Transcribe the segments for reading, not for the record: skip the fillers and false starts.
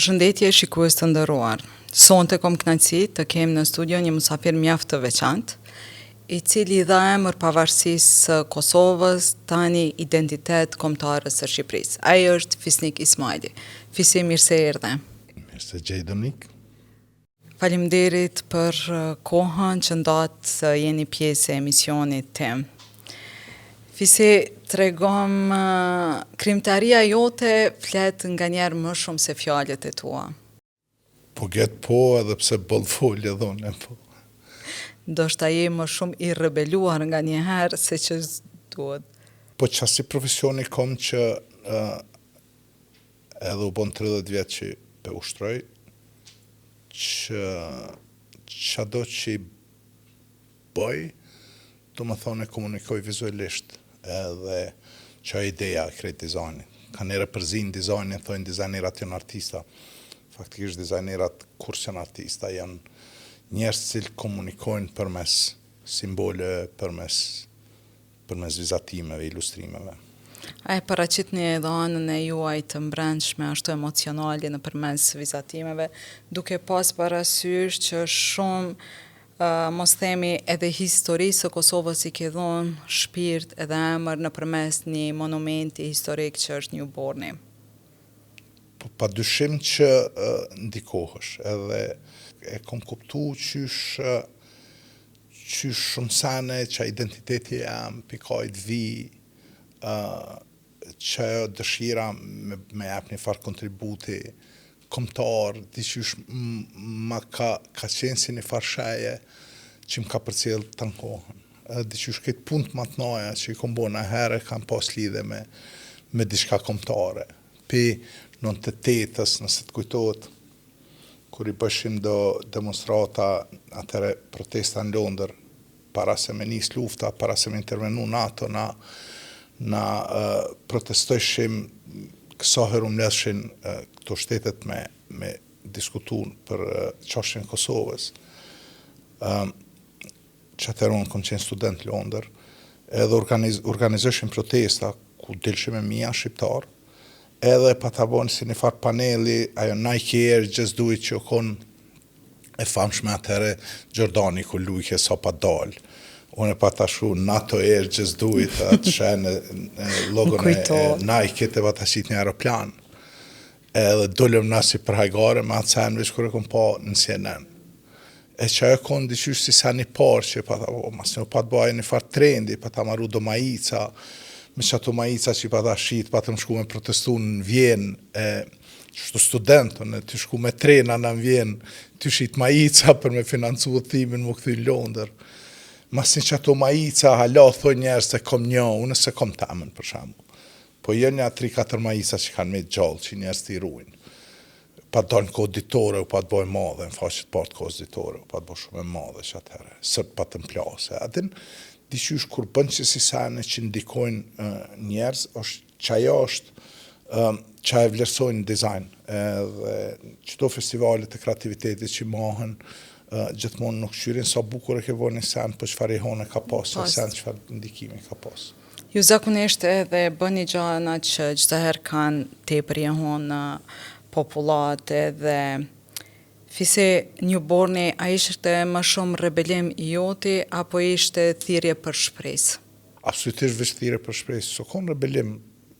Përshëndetje shikues të nderuar. Sonte kom kënaqësi të kem në studio një musafir mjaft të veçantë, i cili i dha emër pavarësisë së Kosovës, tani identitet kombëtares së Shqipërisë. Ai është Fisnik Ismajli. Fisi, mirë se erdhe. Mirë se gjej Donik. Faleminderit për kohën që ndatë të jeni pjesë e emisionit tim. Fisi, tregom krijimtaria jote flet nganjëherë më shumë se fjalët e tua. Po get po edhe pse boll fol edhe unë po. Ndoshta je më shumë i rebeluar nganjëherë se që duhet. Po qasi profesioni kom që uh, edhe u bon 30 vjet që pe ushtroj, që çado që i bëj, do më thonë e komunikoj vizualisht edhe që ideja e krejt dizajnit. Kanjëherë përzin dizajnin, thojnë dizajnerat janë artista. Faktikisht dizajnerat kur janë artista, janë njerëz të cilët komunikojnë përmes simbole, përmes përmes vizatimeve, ilustrimeve. A e paraqitni edhe anën e juaj të mbrendshme, ashtu emocionale nëpërmes vizatimeve, duke pas parasysh që shumë, mos themi edhe historisë së Kosovës i ke dhonë shpirt edhe emër nëpërmes një monumenti historik që është Newborni? Po pa dyshim që ndikohesh, edhe e kom kuptu qysh qysh shumë sene që identiteti jam, pikajt vi, uh, që ajo dëshira me, me jap një farë kontributi kombëtar, diqysh ma ka, ka qenë si një farë sheje që më ka përcjell tanë kohën. Edhe diqysh këtë punë të matnaja që i kom bo në herë kam pas lidhe me, me diçka kombëtare. Pi 98-ës, nëse të kujtohet, kur i bëshim do demonstrata, atëherë protesta në Londër, para se me nis lufta, para se me intervenu NATO, na, na uh, protestojshim, kësa herë u mledhshin uh, këto shtetet me, me diskutu për uh, çështjen e Kosovës. Um, që atëherë unë kom qenë student në Londër, edhe organiz, organizojshim protesta, ku dilshim me mija shqiptar, edhe pa ta bon si një farë paneli, ajo Nike Air, Just Do It që u kon e famshme atëherë Jordani ku lujke sa pa dal. Unë e pa ta shkru NATO Air, Just Do It, atë shenë logon e, e Nike-t e pa ta qitë një aeroplan. Edhe dolëm na si për hajgare me atë sen veç kur e kom pa në CNN. E që ajo konë diqysh si sen i parë që pa ta, o, mas një pa të bëj një farë trendi, pa ta maru do majica, me që ato majica që i pa ta shit, pa të më shku me protestu në Vjenë, e, qështu student, në të shku me trena në Vjenë, të shit majica për me financu udhëtimin më kthy në Londër. Mas një që ato majica, hala, thojnë njerëz se kom një, unë se kom tamën, për shembull. Po janë nja 3-4 majica që kanë me gjallë, që njerëz t'i ruajnë. Pa të dalë në kohë ditore, u pa të bojë madhe, në faqet parë të kohës ditore, u pa të bojë shumë e madhe që atëherë, sërë pa të mplase. A din, diqysh kur bën që si sene që ndikojnë uh, njerëz, është që ajo është uh, që e vlerësojnë në dizajn, edhe qëto festivale të kreativitetit që mahen, uh, gjithmonë nuk qyrin sa bukur e ke bo një sen, po çfarë jehone ka pas, pas. sen çfarë ndikimi ka pas. Ju zakonisht edhe bëni gjana që çdo herë kanë tepër jehonë në popullatë edhe Fisi Newborni a ishte më shumë rebelim i joti apo ishte thirrje për shpresë? Absolutisht veç thirrje për shpresë, s'u kon rebelim,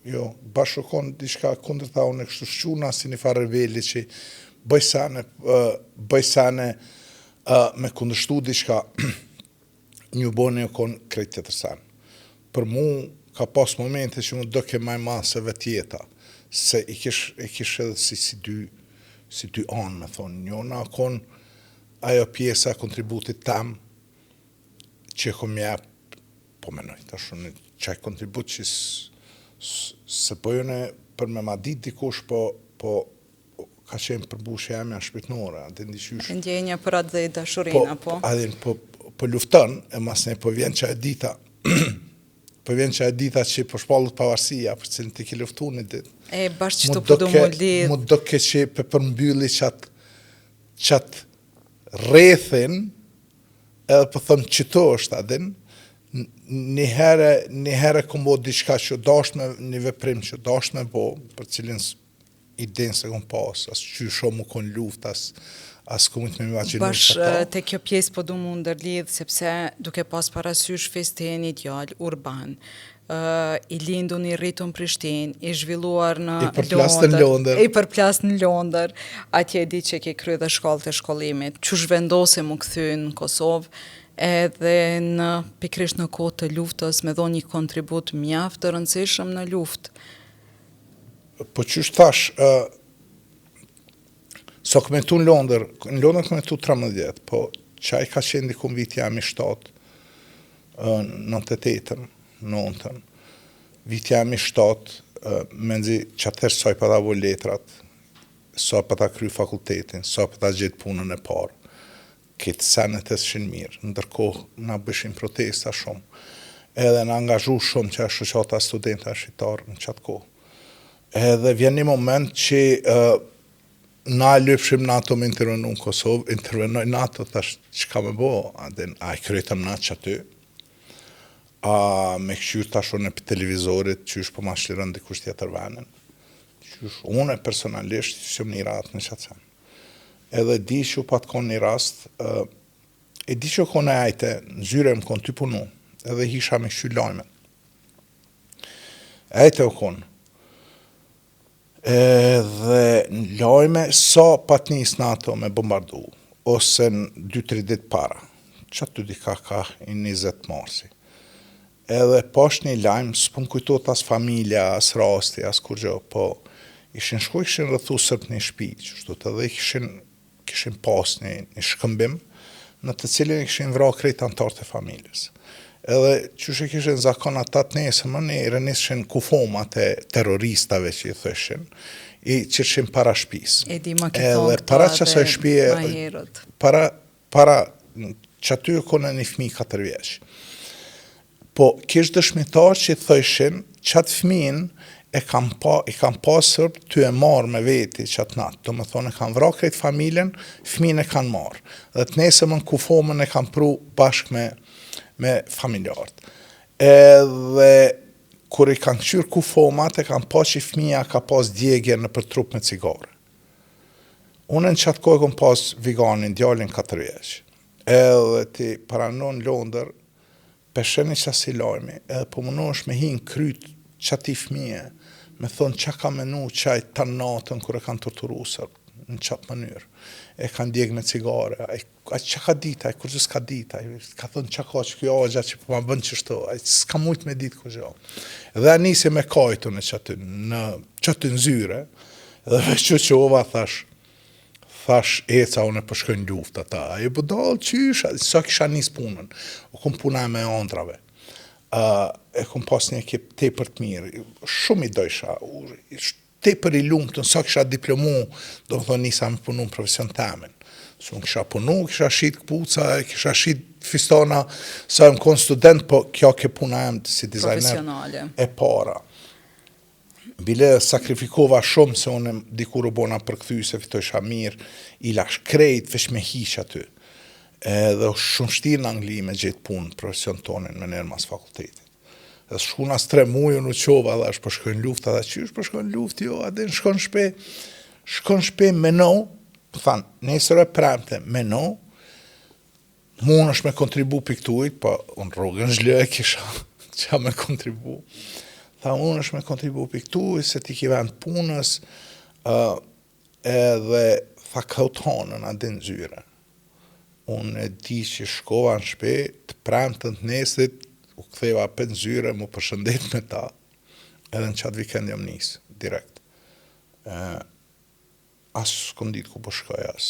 jo, bash u kon diçka kundërta, unë e kështu shquna si një farë rebeli që bëj sene, bëj sene me kundërshtu diçka, Newborni u kon krejt tjetër sen. Për mu ka pas momente që mu doke ma e madh se vetë jeta, se i kish, i kish edhe si, si dy, si dy anë, me thonë. Njona kon ajo pjesa e kontributit tem, që e kom jep, po menoj, tash unë qaj kontribut që se po jone për me ma dit dikush, po, po ka qenë përmbushja jemja shpirtnore, a din diqysh. Ndjenja për atë dhe dashurinë, po, apo? A din, po, po lufton, e mas ne po vjen që e dita, po vjen që e dita që po shpallet pavarësia, për cilën ti ke luftu një ditë. E, bash që të po du mu lidh. Mu doke që pe përmbylli qat, qat rrethin, edhe po them qëto është, a din, një herë, një herë kom bo diçka që dasht me, një veprim që dasht me bo, për cilin. Idenë s'e kom pas, as qysh o mu kon n'luftë, as, as kom mujtë me imagjinu Bash qato. te kjo pjesë po du mu ndërlidh, sepse duke pas parasysh Festi një djalë urban, i lindun i rritun Prishtinë, i zhvilluar në I përplastë në Londër. I përplastë në Londër, atje e di që ke kry dhe shkallët e shkollimit. Qysh vendose mu kthy në Kosovë, edhe në pikërisht në kohë të luftës me dhonë një kontribut mjaft të rëndësishëm në luftë. Po qysh thash, uh, sa kom jetu në Londër, në Londër kom jetu 13 vjet, po qaj ka qenë dikun viti 2007, uh, 98-ën, 9-ën, viti 2007, uh, menzi qatëherë sa i pata bo letrat, sa pata kry fakultetin, sa pata gjetë punën e parë, Krejt senet ecëshin mirë, ndërkohë na bëshim protesta shumë, edhe na angazhu shumë qajo shoqata e studentëve shqiptarë në qatë kohë. Edhe vjen një moment që uh, na e lypshim NATO me intervenu në Kosovë, intervenoj NATO, tash çka me bo, a, din, a e krytëm na qaty, a me kqyrë tash unë prej televizorit, qysh po ma çliron dikush tjetër venin, qysh unë personalisht, s'jom ni rahat në qatë sen. Edhe di që u pat kon një rast, e di që u kon e ejte, në zyre jom kon ty punu, edhe hisha me kqyr lajmet. Ejte u kon. Edhe në lajme, sa pat nis NATO me bombardu, ose në 2-3 dit para, qaty dika ka i 20 marsi. Edhe pash një lajm, s'po më kujtohet as familja, as rasti, as kurgjo, po ishin shku, ishin rrethu sërbët një shpi, qështu edhe i kishin, kishin pas një, një shkëmbim, në të cilin i kishin vra krejt anëtarët e familjes. Edhe qysh e kishin zakon ata të nesërmën, i renishin kufomat e terroristave që i thëshin, i qitshin para shpisë. E di, ma ke thonë këto para qasaj shpije, para Para, qaty u kon një fëmijë 4 vjeç. Po kish dëshmitar që thojshin, qat fëmin e kam pa, i kam pa sërbët ty e marrë me veti qatë natë. Do me thonë, e kanë vra krejt familjen, fëmin e kanë marrë. Dhe të nesërmën kufomën e kanë pru bashkë me, me familjarët. Edhe kur i kanë kqyrë kufomat, e kanë pa që fëmija ka pas djegje nëpër trup me cigare. Unë në qatë kohë e kom pas Viganin, djalin 4 vjeç. Edhe ti parameno në Londër, pe sheh një qasi lajmi, edhe po munohesh me hi në kryt qatij fëmije, me thonë qa ka menu qaj tanë natën kur e kanë torturu sërbët, në qatë mënyrë. E kanë djegë me cigare, ai, ai qa ka ditë, ai kurgjë s'ka ditë, ai ka thonë qa ka që kjo axha që po ma bën qështu, ai s'ka mujtë me ditë kurgjë. Dhe a nisi me kajtu në qaty, në qaty në zyre, Dhe veç u çova, thash, thash, eca, unë po shkoj në luftë, ata, a je budall, qysh, sa kisha nis punën, u kom puna e me andrave, uh, e kom pas një ekip tepër të mirë, shumë i dojsha, tepër i lumtun, sa kisha diplomu, do më thonë nisa me punu në profesion temin. Se unë kisha punu, kisha shit këpuca, kisha shit fistana, sa jam konë student, po kjo ke puna jem si dizajner e para. Bile sakrifikova shumë se unë dikur u bona përkthyes fitojsha mirë, i lash krejt veç me hiq aty. Edhe është shumë vështirë në Angli me gjetë punë profesion tonin menjëherë mas fakultetit. Dhe shkun as tre muj, unë u çova dhe është po shkoj në luftë, edhe qysh po shkoj në luftë, jo, a din shkon në shpi, shkon në shpi meno, më thanë, nesër e premte, meno, Munësh me kontribu pi këtujt, po unë rrugën zhlë e kisha, qa me kontribu. Tha, munësh me kontribu pi këtujt, se ti ki vend punës, uh, edhe tha kthehu t'hanën, a din zyre. Unë e di që shkova në shpi, të premten të nesrit, u ktheva apet në zyre, mu përshëndet me ta, edhe në qatë vikend jam nis, direkt. Uh, As s'kom ditë ku po shkoj as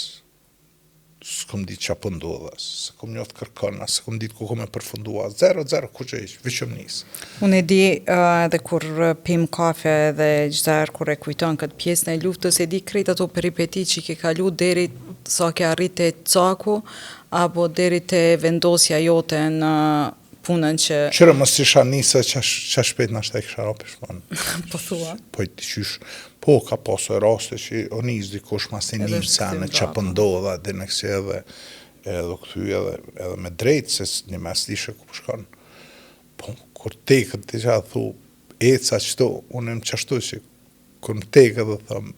s'kom ditë ça po ndodh as s'kom njoft kërkon as s'kom ditë ku kom me përfundu as zero zero kurgjë hiç veç jom nis. Unë e di edhe kur pim kafe edhe çdo herë kur e kujton këtë pjesën e luftës e di krejt ato peripeti që i ke kalu deri sa ke arrit te caku apo deri te vendosja jote në punën që... Qyre mos isha nisë qa, qa shpejt nashta e kisha ra pishman. Po thua? Po i qysh, po ka pasë raste që o nis dikush mas një nim sene qa po ndodh, dhe në kësi edhe, edhe u kthy edhe, edhe me drejt, se një mes dishe ku po shkon. Po, kur teket ti që thu, eca qëto, unë jam qashtu që, kur më teket dhe thëm.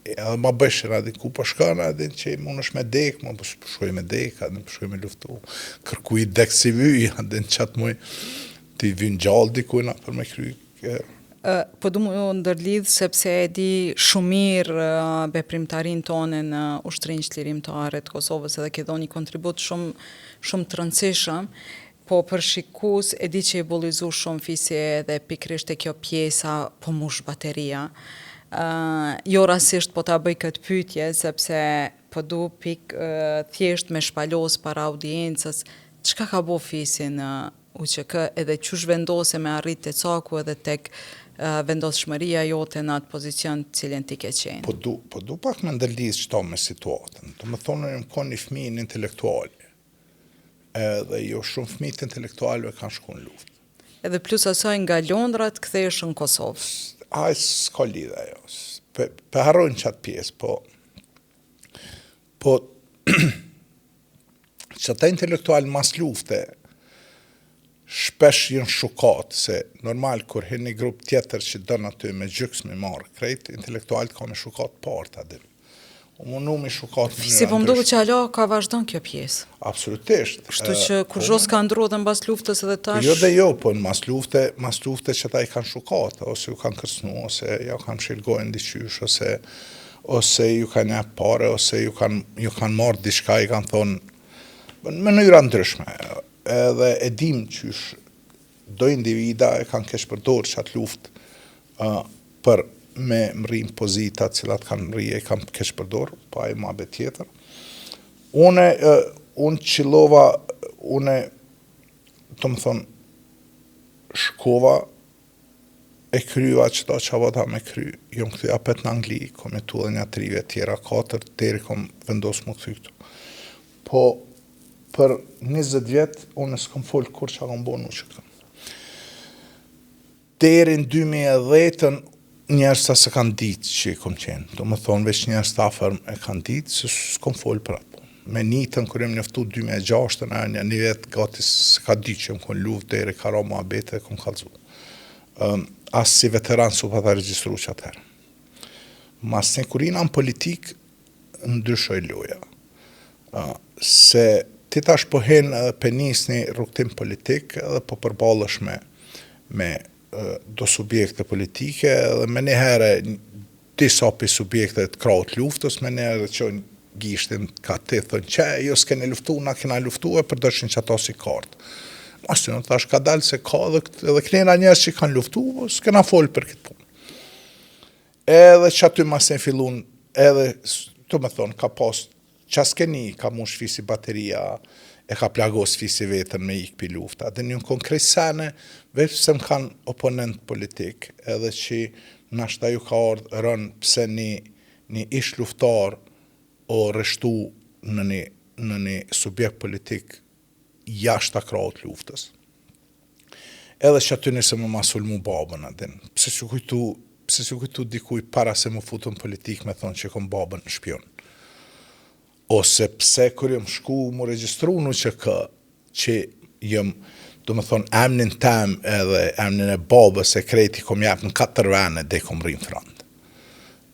Edhe ma bëshin, a din ku po shkon, a din që mundesh me dek, ma po shkoj me dek, a din po shkoj me luftu. Kërkuj dek s'i vyj, a din qatë muj, t'i vyn gjallë dikujna për me kry. Po du mu ndërlidh sepse e di shumë mirë veprimtarinë tone në Ushtrinë Çlirimtare të Kosovës edhe ke dhënë një kontribut shumë shumë të rëndësishëm. Po për shikus e di që je bullizu shumë Fisi edhe pikërisht te kjo pjesa po mush bateria. Jo rastisht po ta bëj këtë pyetje sepse po du pik thjesht me shpalos para audiencës çka ka bo Fisi në UÇK edhe qysh vendose me arrit te caku edhe tek vendosshmëria jote në atë pozicion të cilin ti ke qenë. Po du, po du pak me ndërlidh qëto me situatën. Domethonë unë jam kon një fëmijë intelektual. Edhe jo shumë fëmijë të intelektualëve kanë shku në luftë. Edhe plus asaj nga Londra të kthehesh në Kosovë. Aj, s'ka lidhje ajo. Pe, pe harrojnë qatë pjesë, po... Po... qata intelektual mas lufte, shpesh janë shukat, se normal, kur hin një grup tjetër që don aty me gjyks me marrë, krejt, intelektualët ka me shukat partë, a din. U mundu me shukat në Si po më duket që hala ka vazhdon kjo pjesë. Absolutisht. Kështu që kurgjo po, s'ka ndru dhe mbas luftës edhe tash. Jo dhe jo, po në mas lufte, mas lufte që ata i kanë shukat, ose ju kanë kërcnu, ose ju kanë mshel gojën diqysh, ose ose ju kanë jap pare, ose ju kanë ju kanë marrë diçka, i kanë thonë në mënyra ndryshme. Edhe e dim qysh do individa e kanë keqpërdorë qatë luftë uh, për me mrri në pozita të cilat kanë mrri e kanë keqpërdorë, po ai muhabet tjetër. Une, uh, unë qillova, une, domethonë, shkova e kryva qëto që vota me kry, jom kthy apet në Angli, kom jetu edhe nja tri vjet tjera, katër, deri kom vendos mu kthy këtu. Po, për 20 vjet, unë s'kom fol kur që kom bo në UÇK. Deri në 2010-ën, njerëz sa s'e kanë ditë që i kom qenë. Domethonë, veç njerëz të afërm e kanë ditë, se s'kom fol për atë punë. Me nitën, kur jam njoftu 2006-ën, ajo një, një vjet gati s'e ka ditë që jam konë luftë, deri ka ra muhabete e kom kallzu. Um, as si veteran s'u pata regjistru që atëherë. Mas një kur jena në politikë, ndryshoj loja. Uh, se ti tash po hen edhe pe nis një rrugëtim politik edhe po përballesh me, me do subjekte politike edhe menjëherë disa prej subjekteve të krahut luftës menjëherë çojnë gishtin ka ti thonë që jo s'keni luftu, na kena luftu e përdorshin qato si kartë. Mas të në tash ka dalë se ka edhe, edhe knena njerëz që kanë luftu, po s'kena folë për këtë punë. Edhe që aty mas e fillun, edhe, domethonë, ka pas, qa s'keni, ka mush Fisi bateria, e ka plagos Fisi vetën me ikë pi lufta. Dhe një konkret sene, veç pse më kanë oponent politik, edhe që nashta ju ka ardhë rënë pse një, një ish luftar o rreshtu në një, në një subjekt politik jashtë krahut luftës. Edhe që aty nisë me ma sulmu babën, a din. Pse s'ju kujtu, pse s'ju kujtu dikuj para se mu futën politik me thonë që kom babën në shpion. Ose pse kur jam shku mu regjistru në UÇK, që jam, domethonë, emnin tem edhe emnin e babës e krejt i kom jap në katër vene dhe kom rri në front.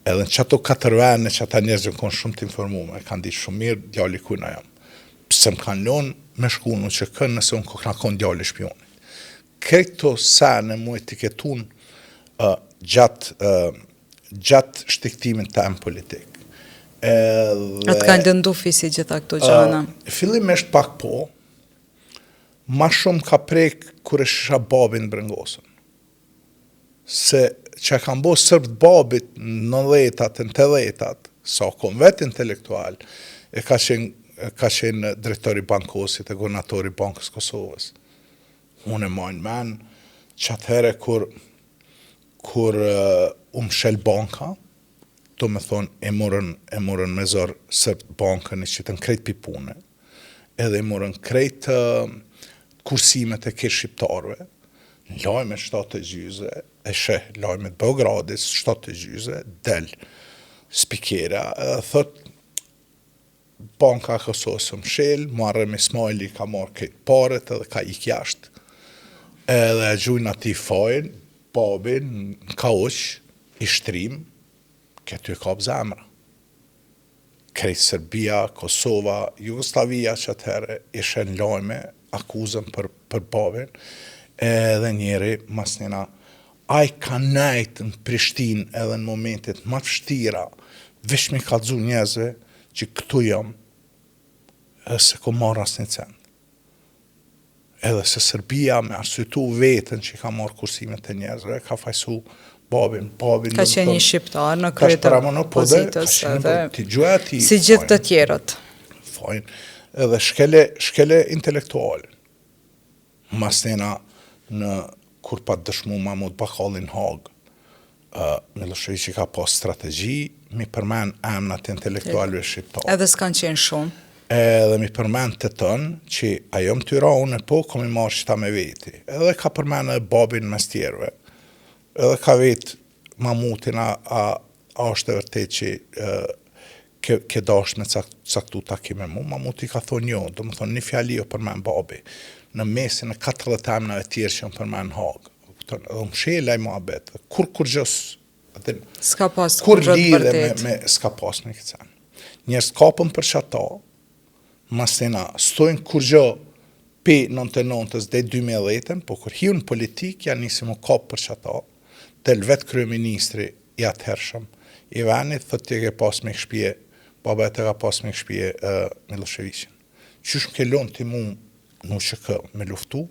Edhe në qato katër vene që ata njerëz janë konë shumë të informuar, e kanë ditë shumë mirë djali kujna jam. Pse më kanë lonë me shku në UÇK nëse unë kokna konë djali shpionit. Krejt këto sene mu etiketun uh, gjatë uh, gjatë shtegtimit tem politik. Edhe, A të kanë lëndu Fisi gjitha këto gjana? Uh, fillimisht pak po, ma shumë ka prek kur e shisha babin brengosën se që kanë bo sërbët babit në nëdhetat, në tetëdhetat, sa kom vetë intelektual, e ka qenë, ka qenë drejtori Bankosit e guvernatori Bankës Kosovës. Unë e maj n'men, që atëhere kur, kur uh, u mshel banka, domethonë, e morën, e morën me zor sërbët bankën e qitën krejt pi pune, edhe i morën krejt uh, kursimet e krejt shqiptarëve, në lajme 7 e gjyze, e sheh lajmet Beogradit, 7 e gjyze, del spikera, edhe thot, Banka e Kosovës u mshel, Muharrem Ismaili ka marrë krejt paret edhe ka ik jashtë, edhe e gjujnë atij fajin, babin, në kauç, i shtrim, Ke ty e kap zemra. Krejt Serbia, Kosova, Jugosllavia që atëherë ishe në lajme, akuzën për, për babin, edhe njeri masnena, ai ka nejt në Prishtinë edhe në momentet ma të vështira, veç me kallzu njerëzve që këtu jam, edhe s'e kom marrë asnjë cent. Edhe se Serbia me arsyetu veten që i ka marrë kursimet e njerëzve, ka fajsu babin, babin Ka qenë një shqiptar në krye të po pozitës edhe ti gjuha ti si gjithë të tjerët. Fajin, edhe shkele, shkele intelektualin. Masnena në kur pat dëshmu Mahmut Bakalli në Hagë, uh, Millosheviqi ka pas strategji mi përmen emnat e intelektualëve shqiptarë. Edhe s'kan qenë shumë. Edhe mi përmen të tënë, që a jom ty ra, unë po, kom i marrë qëta me veti. Edhe ka përmen edhe babin mes tjerëve. Edhe ka vet Mahmutin a, a, a është e vërtet që e, ke, ke dasht me cak, caktu takim me mu, Mahmuti ka thonë jo, do më thonë një fjali o përmen babi, në mesin e 40 emnave tjerë që më përmen Hagë. Kupton, edhe u mshel ai muhabet, dhe kur kurgjë atë S'ka pas kur kurgjë të lidhe me, me s'ka pas me këtë sen. Njerëz kapën për qata, masnena s'thojnë kurgjë pi 99-ës deri 2010-ën, po kur hiu në politikë janë nisi mu kap për qata, del vetë kryeministri i atëhershëm i vendit, thotë ti e ke pas mik shpije, baba e të ka pas mik shpije uh, Millosheviqin. Qysh më ke lonë ti mu në UÇK me luftu,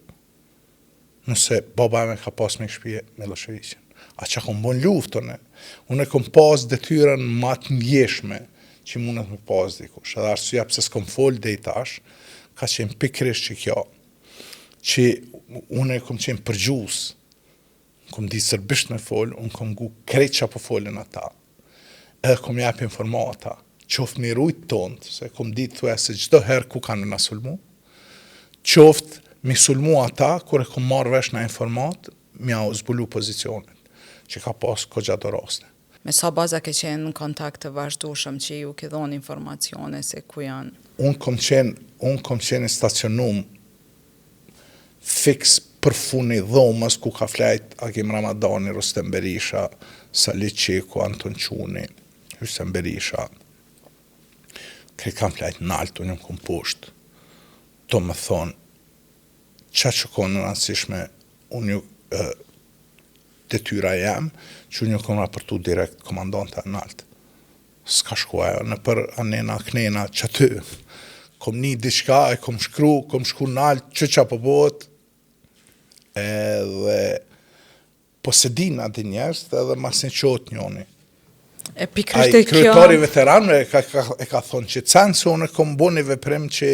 nëse baba ime ka pas mik shpije Millosheviqin. A që kom bon luftë, unë? Unë e kom pas detyrën ma të ndjeshme që mundet me pas dikush. Edhe arsyeja pse s'kom fol deri tash, ka qenë pikërisht që kjo, që unë e kom qenë përgjus, kom di serbisht me fol, unë kom ngu krejt që po folën ata. Edhe kom jap informata, qoftë mi rujt tont, se kom ditë thuja se çdo herë ku kanë me na sulmu, qoftë mi sulmu ata, kur e kom marrë vesh në informat, m'ja zbulu pozicionet, që ka pas kogja do raste. Me sa baza ke qenë në kontakt të vazhdueshëm që ju ke dhonë informacione se ku janë? Unë kom qenë, unë kom qenë i stacionum fiks përfuni dhomës ku ka flajt Agim Ramadani, Rustem Berisha, Sali Çeku, Anton Quni, Hysen Berisha. Krejt kanë flajt nalt, unë jam kom poshtë. Do më thonë, qa që konë në rëndësishme, unë ju, e, detyra jem, që unë ju kom raportu direkt komandanta e nalt. S'ka shku ajo nëpër anena knena që aty. Kom ni diçka, e kom shkru, kom shku nalt, që qa po bëhet, edhe po se din atë njerëz, edhe mas një qotë njoni. E pikërisht e kjo... kryetari veteranëve e ka, ka, e ka thonë që canë se unë e kom bo një veprim që,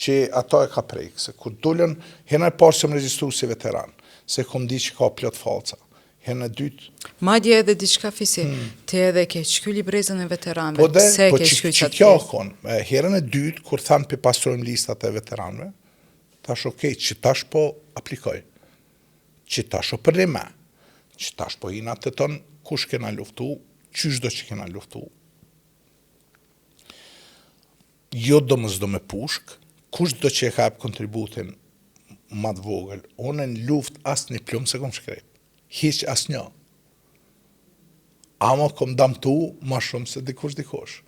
që ato e ka prek, se kur dulën, herën e parë që më registru si veteran, se kom di që ka plot falca. Herën e dytë... Madje edhe diçka fisi, hmm. ti edhe ke shky librezën e veteranëve, po dhe, pse po ke shky qatë kjo kon, herën e dytë, kur thanë pe pastrojmë listat e veteranëve, tash okej, që tash po aplikoj, që tash o përnime, që tash po hina të tonë, kush kena luftu, qysh do që kena luftu, jo domosdo me pushk, kush do që e ka jep kontributin ma të vogël, unë në luft as një plumb se kom shkrep, hiq as një. Amo kom damtu ma shumë se dikush dikush.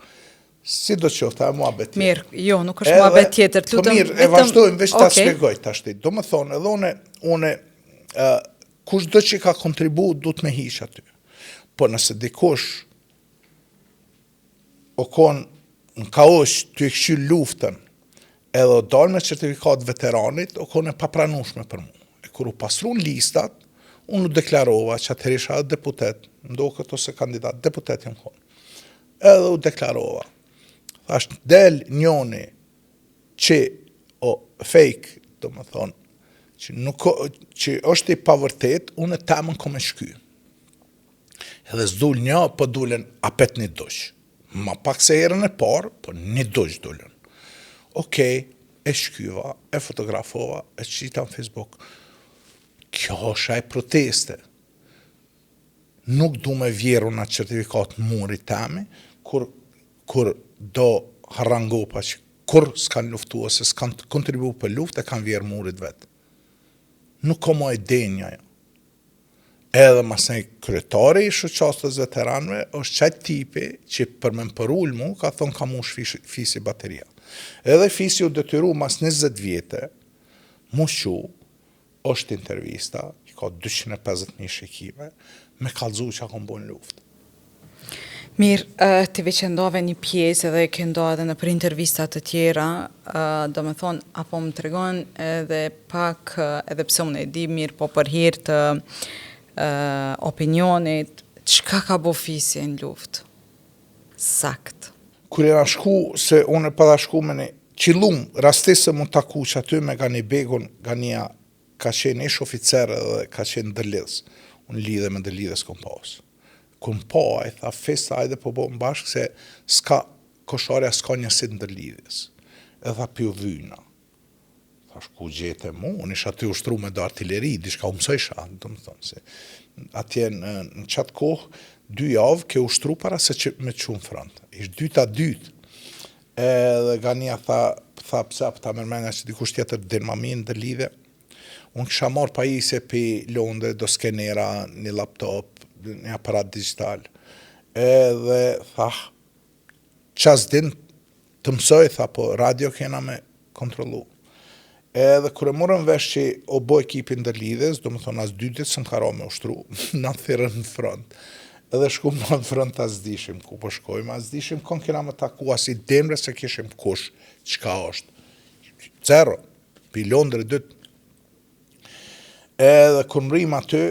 Si do qoftë, ajo muhabet tjetër. Mirë, jo, nuk është muhabet tjetër, të lutem. Po mirë, e vazhdojmë, veç ta okay. shpjegoj tashti. Do më thonë, edhe une, une, uh, kush do që ka kontribu, du të me hiq aty. Po nëse dikush o kon në kaush tu e kqyr luftën, edhe o dalë me certifikat veteranit, o kon e papranueshme për mu. E kur u pastrun listat, unë u deklarova që atëherë isha edhe deputet, m'doket ose kandidat, deputet jam kon. Edhe u deklarova. Thash, del njoni që o fake, do më thonë, që, nuk, që është i pavërtet, unë e temën kom e shky. Edhe s'dul një, po dulën apet një duq. Ma pak se herën e parë, po një duq dulën. Okej, e shkyva, e fotografova, e qita në Facebook. Kjo është aj proteste. Nuk du me vjerru në certifikat murit temi, kur, kur do harrangopa që kur s'kanë luftu ose s'kanë kontribu për luftë, e kanë vjerë murit vetë. Nuk ka ma e denja ajo. Edhe masnej kryetari i shoqatës veteranëve është qaj tipi që për me m'përul mu ka thonë ka mush fisi bateria. Edhe fisi u detyru mas 20 vjete mu çu, është intervista, i ka 250.000 shikime, me kallzu çka kom bo në luftë. Mirë, ti veç e ndave një pjesë edhe e ke nda edhe nëpër intervista të tjera, do me thonë, a po më tregon edhe pak, edhe pse unë e di mirë, po për hir të opinionit, çka ka bo Fisi në luftë? Sakt. Kur jena shku, se unë e pata shku me një, qillum, rastisë mu taku që aty me Gani Begun, Gania ka qenë ish oficer edhe ka qenë ndërlidhës. Unë lidhe me ndërlidhës kom pas. Kur më pa, ai tha, Fis, ajde po bojmë bashkë se s'ka, Kosharja s'ka njësit ndërlidhjes. Edhe tha, p'ju vyna. Thash, ku gjete mu? Unë isha aty ushtru me do artileri, diçka u mësojsha, do më thonë, se atje në, në qatë kohë, dy javë ke ushtru para se që me çu në front. Ish dyta dytë. Edhe Gania tha, tha pse a po ta merr menja që dikush tjetër din ma mirë ndërlidhje. Unë kisha marrë pajisje pi Londre, do skenera, një laptop, një aparat digital. Edhe tha, qa s'din të mësoj, tha, po radio kena me kontrollu. Edhe kur e morëm vesh që o bo ekipi ndërlidhjes, do më thonë as dy ditë s'më ka ra me ushtru, na thirrën në front. Edhe shkum në front as dishim ku po shkojmë, as dishim kon kena me taku, as idenë se kishim kush, çka është. Zero, pi Londre dytë. Edhe kur mrrim aty,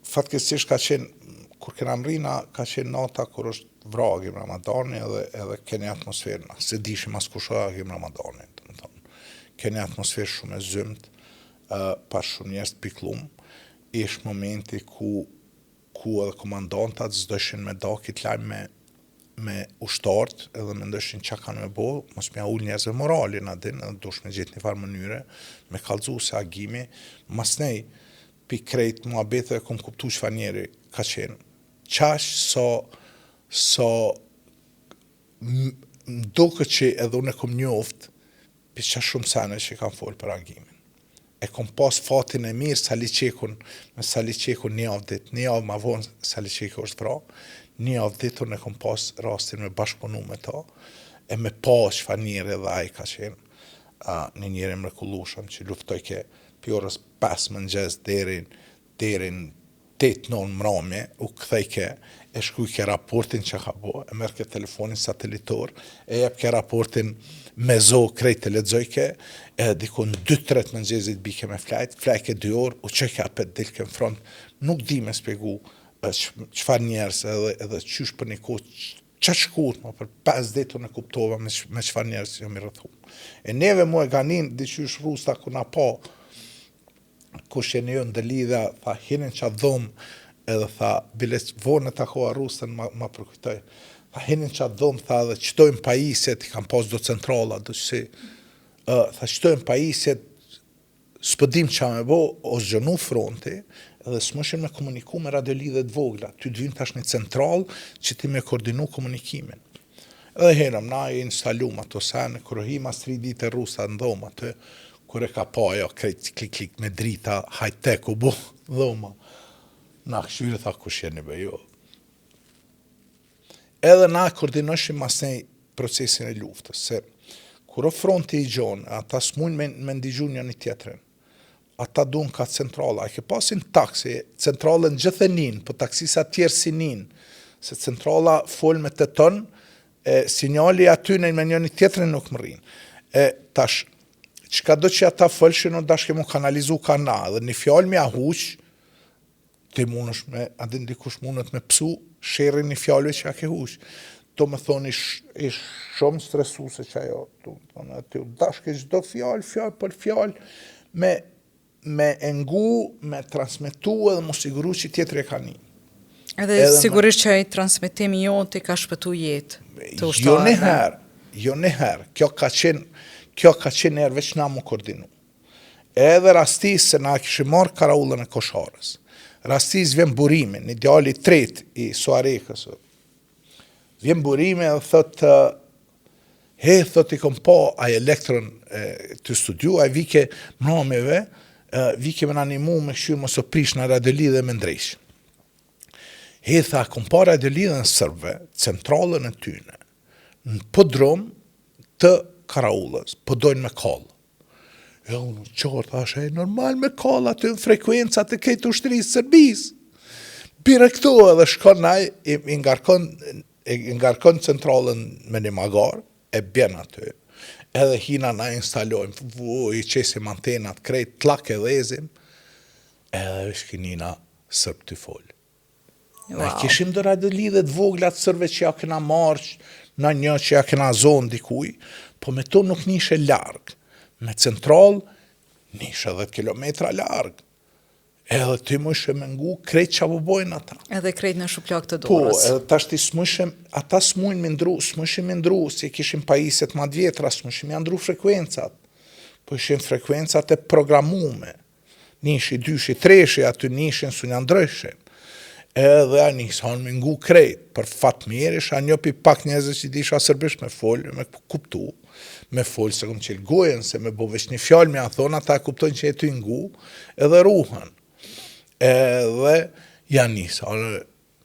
fatkeqësisht ka qenë, kur kena mrri na, ka qenë nata kur është vra Agim Ramadani edhe, edhe keni atmosferë, na, se dishim as kush o Agim Ramadani, do më thonë. Keni atmosferë shumë e zymtë, uh, pa shumë njerëz të pikllum, ish momenti ku ku edhe komandantat s'dojshin me da kit lajm me me ushtarët edhe mendojshin çka kanë me bo, mos me ja ul njerëzve moralin, a din, edhe dush me gjetë një farë mënyre me kallzu se Agimi, masnej pi krejt muhabeteve kom kuptu çfarë njeri ka qenë. Qaq sa sa më duket që edhe unë e kom njoft pi qa shumë sene që kam fol për Agimin. E kom pas fatin e mirë Sali Çekun, me Sali Çekun një javë ditë, një javë ma vonë Sali Çeku është vra, një javë ditë unë e kom pas rastin me bashkëpunu me to, e me pa çfarë njeri edhe ai ka qenë, uh, një njeri mrekullueshëm që luftojke pi orës 5 mëngjes deri deri në 8 9 mramje, u kthejke e shkrujke raportin që ka bo, e merrke telefonin satelitor, e jepke raportin me zo krejt të lexojke, edhe diku në 2-3 të mëngjezit bike me flajt, flajke 2 orë, u çojke apet dilke në front, nuk di me spjegu çfarë njerëz edhe edhe qysh për një kohë qaq shkurt, ma për 5 ditë unë e kuptova me, me çfarë njerëz jam i rrethu. E neve mu e Ganin, diqysh Rusta ku na pa, kush jeni ju ndërlidhja, tha hini në qatë dhomë, edhe tha, bile vonë e takova Rustën, ma, ma përkujtoj, tha hini në qatë dhomë, tha edhe qëtojmë pajisjet, i kam pas do centrala, do që si, uh, tha qëtojmë pajisjet, s'po dim qa me bo, o zgjonu fronti, edhe s'mushin me komuniku me radiolidhje të vogla, ty të vynë tash një central që ti me koordinu komunikimin. Edhe herëm, na i instalum ato sene, kur hi mas tri ditë Rusta në dhomë aty, kur e ka pa ajo krejt klik klik me drita, high tech u bo dhoma. Na këshyre tha kush jeni be ju. Edhe na koordinojshim masnej procesin e luftës, se kur o fronti i gjonë, ata s'mujnë me, me ndigju njëni tjetrin. Ata duan ka centrala, a ke pasin taksi, centralën gjithë e nin, po taksisa tjerë si nin, se centrala fol me të ton, e sinjali aty në me njëni tjetrin nuk mërrin. E tash, çka do që ata folshin, u dashke mu kanalizu ka na, dhe një fjalë me ja huq, Ti mundesh me, a din dikush mundet me pësu sherrin një fjalëve që ja ke huq. Do me thonë ish, ish shumë stresuse që ajo, do me thonë, aty u dashke çdo fjalë, fjalë për fjalë, me, me e ngu, me transmetu edhe mu siguru që tjetri e ka ni. Edhe, edhe sigurisht që ai transmetim i joti ka shpëtu jetë të jo ushtarëve. Jo njëherë, jo njëherë, kjo ka qenë, kjo ka qenë njerë veç na mu koordinu. Edhe rastis se na kishim marrë karaullën e Kosharës. Rastis vjen Burimi, një djali i tretë i Suharekës. Vjen Burimi edhe thot, he, thot i kom pa ai Elektron e, të studiu, ai vike mramjeve, Uh, vike me na nimu me kqyr mos u prish na radiolidhje me ndreq. He tha, kom pa radiolidhjen sërbve, centralën e tyne, në podrum të Karaulës, po dojnë me kallë. E unë qartë, thashë, e normal me kallë aty në frekuencat e krejt ushtrisë Serbisë. Bire këtu edhe shkon ai, i, i ngarkon, i ngarkon centralën me një magar, e bjen aty. Edhe hina na instalojmë, vu, i qesim antenat, krejt, tlak e dhezim, edhe veç kinina sërb ty folë. Wow. Na kishim do radiolidhje të vogla të sërbve që ja kena marrë, na një që ja kena zonë dikuj, po me to nuk nishe larg. Me central, nishe 10 km larg. Edhe ti mujshe me ngu krejt ça po bojnë ata. Edhe krejt në shuplak të po, dorës. Po, edhe tash ti s'mujshe, ata s'mujnë me ndru, s'mujshe me ndru, se kishin pajisjet ma t'vjetra, s'mujshe me ndru frekuencat. Po ishin frekuencat e programume. Nishi, dyshi, treshi, aty nishin, s'un ja ndrojshin. Edhe ja nisën me ngu krejt, për fat mirë isha një pi pak njerëzve që disha serbisht me fol, me kuptu, me fol se kom qelë gojën, se me bo veç një fjalë me ja thonë, ata e kuptojnë që je tu ngu, edhe ruhen. Edhe ja nisën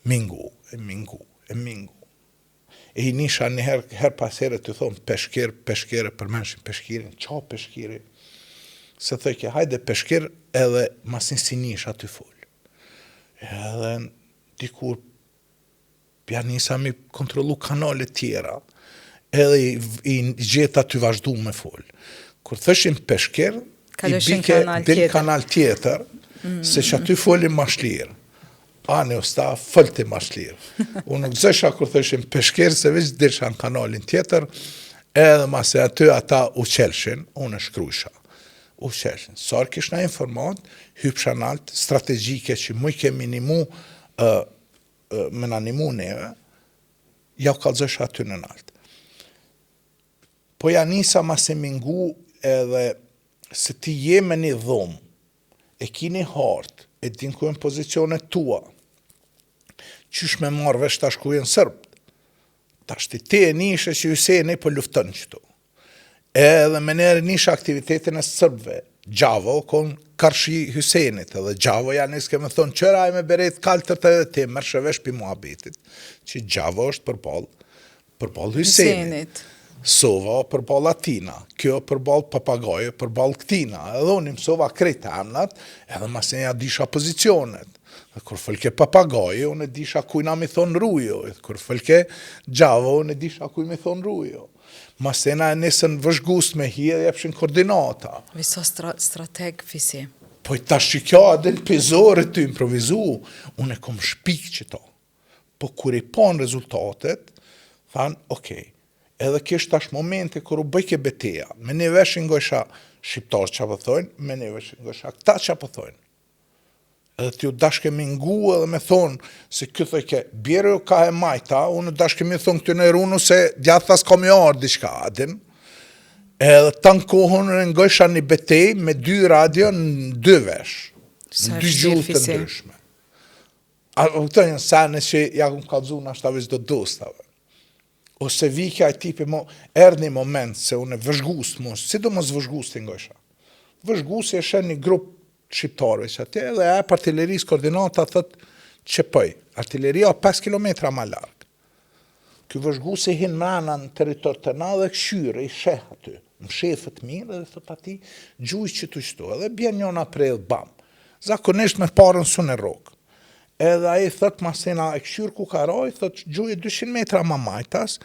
me ngu, e me ngu, e me ngu. E i nisha një herë, herë pas here të thonë peshkir, peshkir, e përmenshin peshkirin, qa peshkiri? Se thojke, hajde peshkir edhe mas një si nisha të fol. Edhe dikur ja nisa mi kontrollu kanalet tjera, edhe i, i gjeta të vazhdu me fol. Kur thëshim peshkir, i bike kanal del kanal tjetër, mm. se që aty folim ma shlirë. Ani usta, fol ti ma shlirë. Unë nuk zësha kur thëshim peshkir, se veç dilsha në kanalin tjetër, edhe masi aty ata u qelshin, unë e shkrujsha. U qelshin. Sa herë kish na informat, hypsha nalt, strategjike që mujke mi nimu, uh, me na nimu neve, ja u kallzojsha aty në nalt. Po ja nisa masi mi ngu edhe se ti je me një dhomë, e ki një hartë, e din ku janë pozicionet tua, qysh me marrë vesh tash ku janë sërbët, tash ti ti e nishe që Hyseni po lufton qëtu. Edhe menjëherë nisha aktivitetin e sërbëve, Gjavo, kon karshi Hysenit, edhe Gjavo ja niske me thonë, qëra e me beret kaltërt edhe ti, merrshe vesh pi muhabetit, që Gjavo është përballë Përballë Hysenit. Sova përballë Atina, kjo përballë Papagajo, përballë këtina. Edhe unë i mësova krejt emnat, edhe masnej ja disha pozicionet. Dhe kur folke Papagajo, unë e disha kujna mi thonë ruju. Dhe kur folke Gjavo, unë e disha kuj mi thonë ruju. Masena e nisën vëzhgus me hi dhe jepshin koordinata. Viso stra strateg fisi. Po i tash që kjo a din pizore të improvizu, unë e kom shpik qëto. Po kur i panë rezultatet, thanë, ok, edhe kish tash momente kur u bëjke beteja, me një vesh i ngojsha shqiptarët që po thojnë, me një vesh i ngojsha këta që po thojnë. Edhe ti u dashke me ngu edhe me thonë, se ky thojke, bjeru ka e majta, unë u dashke me thonë këty në runu se djathtas ka me ardhë diçka, a din? Edhe tanë kohën e ngojsha një betejë me dy radio në dy vesh, në dy gjuhë të ndryshme. A këto janë sene që ja kom kallzu nashta veç do dostave. Ose vike ai tipi mo, erdh një moment se unë vëzhgus mo, sidomos vëzhgus të ngojsha. Vëzhgusi e sheh një grup shqiptarëve që atje edhe e jep artillerisë koordinata thot që pëj. Artilleria 5 km ma larg. Ky vëzhguesi hin mrena në territor të na dhe kqyr, i sheh aty, mshefet mirë dhe thot atij, gjuj qëtu qëtu, edhe bjen njona predhë, bam. Zakonisht me parën s'un e rrok. Edhe ai thot masena e kqyr ku ka ra, i thot gjuje 200 metra ma majtas,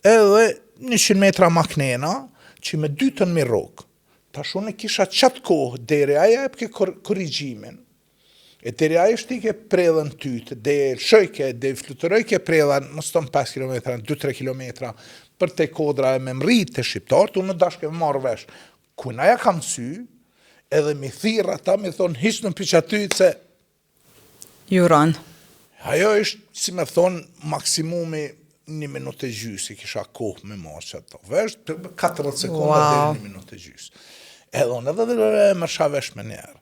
edhe 100 metra ma knena, që me dytën mi rrok. Tash unë kisha qatë kohë, deri ai e jepke korrigjimin, E deri ai shtike predhën tytë, dhe lëshojke, dhe fluturojke predha, mos të 5 km, 2-3 km, për te kodra e me mrrit te shqiptarët, unë dashke me marrë vesh. Kuna ja kam sy, edhe mi thirr ata, mi thonë, hiqnu pi qaty, se... Ju ranë. Ajo është, si me thonë, maksimumi një minutë e gjysë, i kisha kohë me marrë që ato vesh, 40 sekonda wow. deri një minutë e gjysë. Edhe unë edhe dhe e merrsha vesh menjëherë.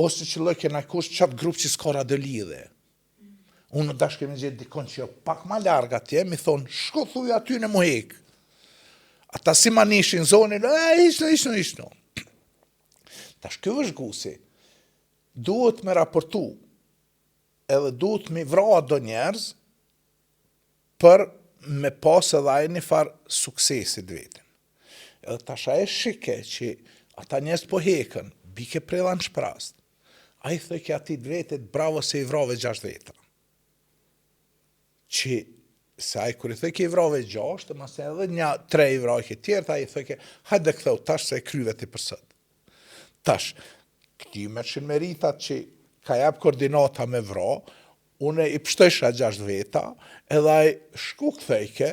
Ose që lojke në kush qatë grup që s'ka radiolidhje. Unë dashke me gjetë dikon që jo pak ma larg atje, mi thonë, shko thuj aty në mu hek. Ata si ma nishin zonin, e, ishnu, ishnu, ishnu. Tash ky vëzhgusi duhet me raportu edhe duhet me vra do njerëz për me pas edhe ai një farë suksesi të vetin. Edhe tash ai e shike që ata njerëz po hekën, bike predha në shprast. Ai thojke atij të vetit, bravo se i vrave gjashtë veta. Që se ai kur i thojke i vrave gjashtë, mase edhe nja tre i vrajke tjerët, ai i thojke, hajde ktheu tash se e kryve ti për sot. Tash, këtij merrshin meritat që ka jap koordinata me vra, une i pshtojsha gjashtë veta, edhe ai shku kthejke,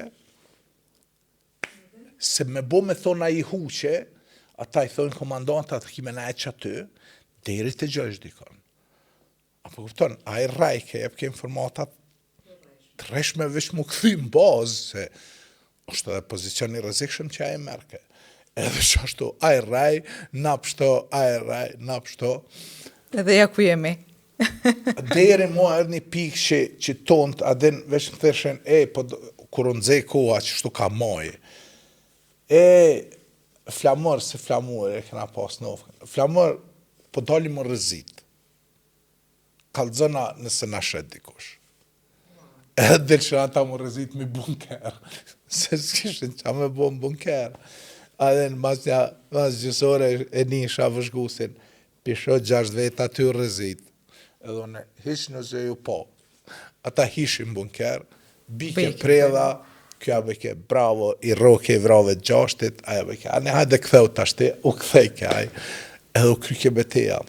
se me bo me thonë ai i huqe, ata i thonë komandantat, ki me nejt qaty, deri të gjojsh dikon. A po kupton, ai rrejke, jepke informata të rrejshme veç mu kthy në bazë, se është edhe pozicion i rrezikshëm që ai merrke. Edhe qashtu, ai rrej, na pshto, ai rrej, na pshto. Edhe ja ku jemi. Deri mu erdh një pikë që, që tont, a din, veç më theshin, e, po, kur u nxe koha që shtu ka maj. E, Flamur, se Flamur, e kena pas nofkën. Flamur, po dalim mu rrezit. Kallxona nëse na shet dikush. Edhe dilshin ata mu rrezit mi bunker. Se s'kishin ça me bo në bunker. Edhe në mas nja, mas gjysë ore e nisha vëzhgusin. Pi shoh gjashtë veta tu rrezit. Edhe unë, hiç në zë ju po. Ata hishin bunker, bike predha, kjo bike, bravo, i rroke i vrave gjashtit, aja bike, ani hajde ktheu tashti, u kthejke ai, edhe u kryke beteja.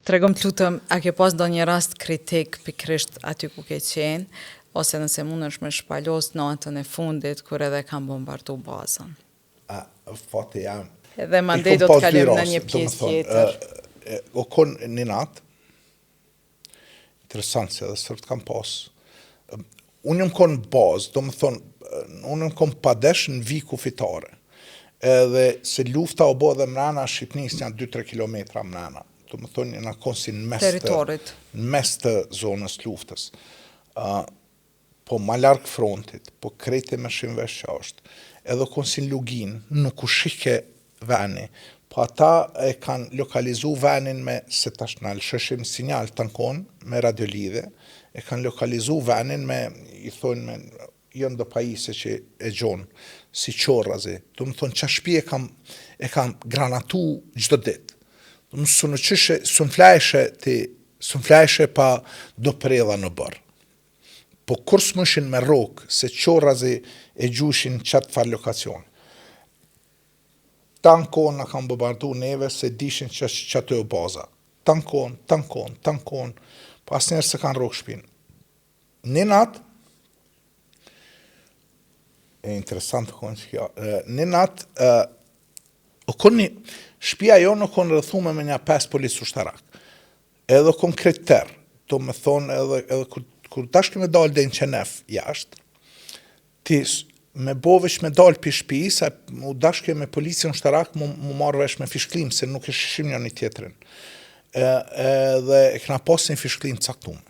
Tregom të lutem, a ke pas ndonjë rast kritik pikërisht aty ku ke qenë, ose nëse mundesh me shpalos natën e fundit kur edhe kanë bombardu bazën? A, fati jam. Edhe mandej do të kalojmë në një pjesë tjetër. O kon një natë, interesant se edhe serbët kam pas, unë jam kon bazë, do më thonë, unë jam kon padesh në vijë kufitare. Edhe se lufta u bo edhe mrena Shqipnisë nja 2-3 kilometra mrena. Domethonë, jena konë si në mes të, në mes të zonës luftës. Uh, po ma larg frontit, po krejt e merrshin vesh që është. Edhe u konë si në luginë, nuk u shihke veni, po ata e kanë lokalizu venin me, se tash na lëshoshim sinjal tanë kohën, me radiolidhje, e kanë lokalizu venin me, i thonë me, janë do pajisje që e gjon, si qorrazi, domethonë qa shpi e kam, e kam granatu çdo ditë. Domethonë, s'un qyshe, s'un flajshe ti, s'un flajshe pa do predha në oborr. Po kur s'mujshin me rrok, se qorrazi e gjujshin qatë farë lokacion. Tanë kohën na kanë bombardu neve se dishin që qaty o baza. Tanë kohën, tanë kohën, tanë kohën, po asnjëherë s'e kanë rrok shpinë. Një natë, e interesant u konë që kjo, një natë, u konë një, shpia jonë u konë rrethume me nja 5 policë ushtarak. Edhe u kon krejt terr, domethonë edhe, edhe kur, kur dashke me dalë deri në qenef jashtë, ti me bo veç me dalë pi shpisë, u dashke me policin ushtarak mu, mu marrë vesh me fishklim, se nuk e shihshim njëni tjetrin. E, edhe e kena pas një fishklim të caktume.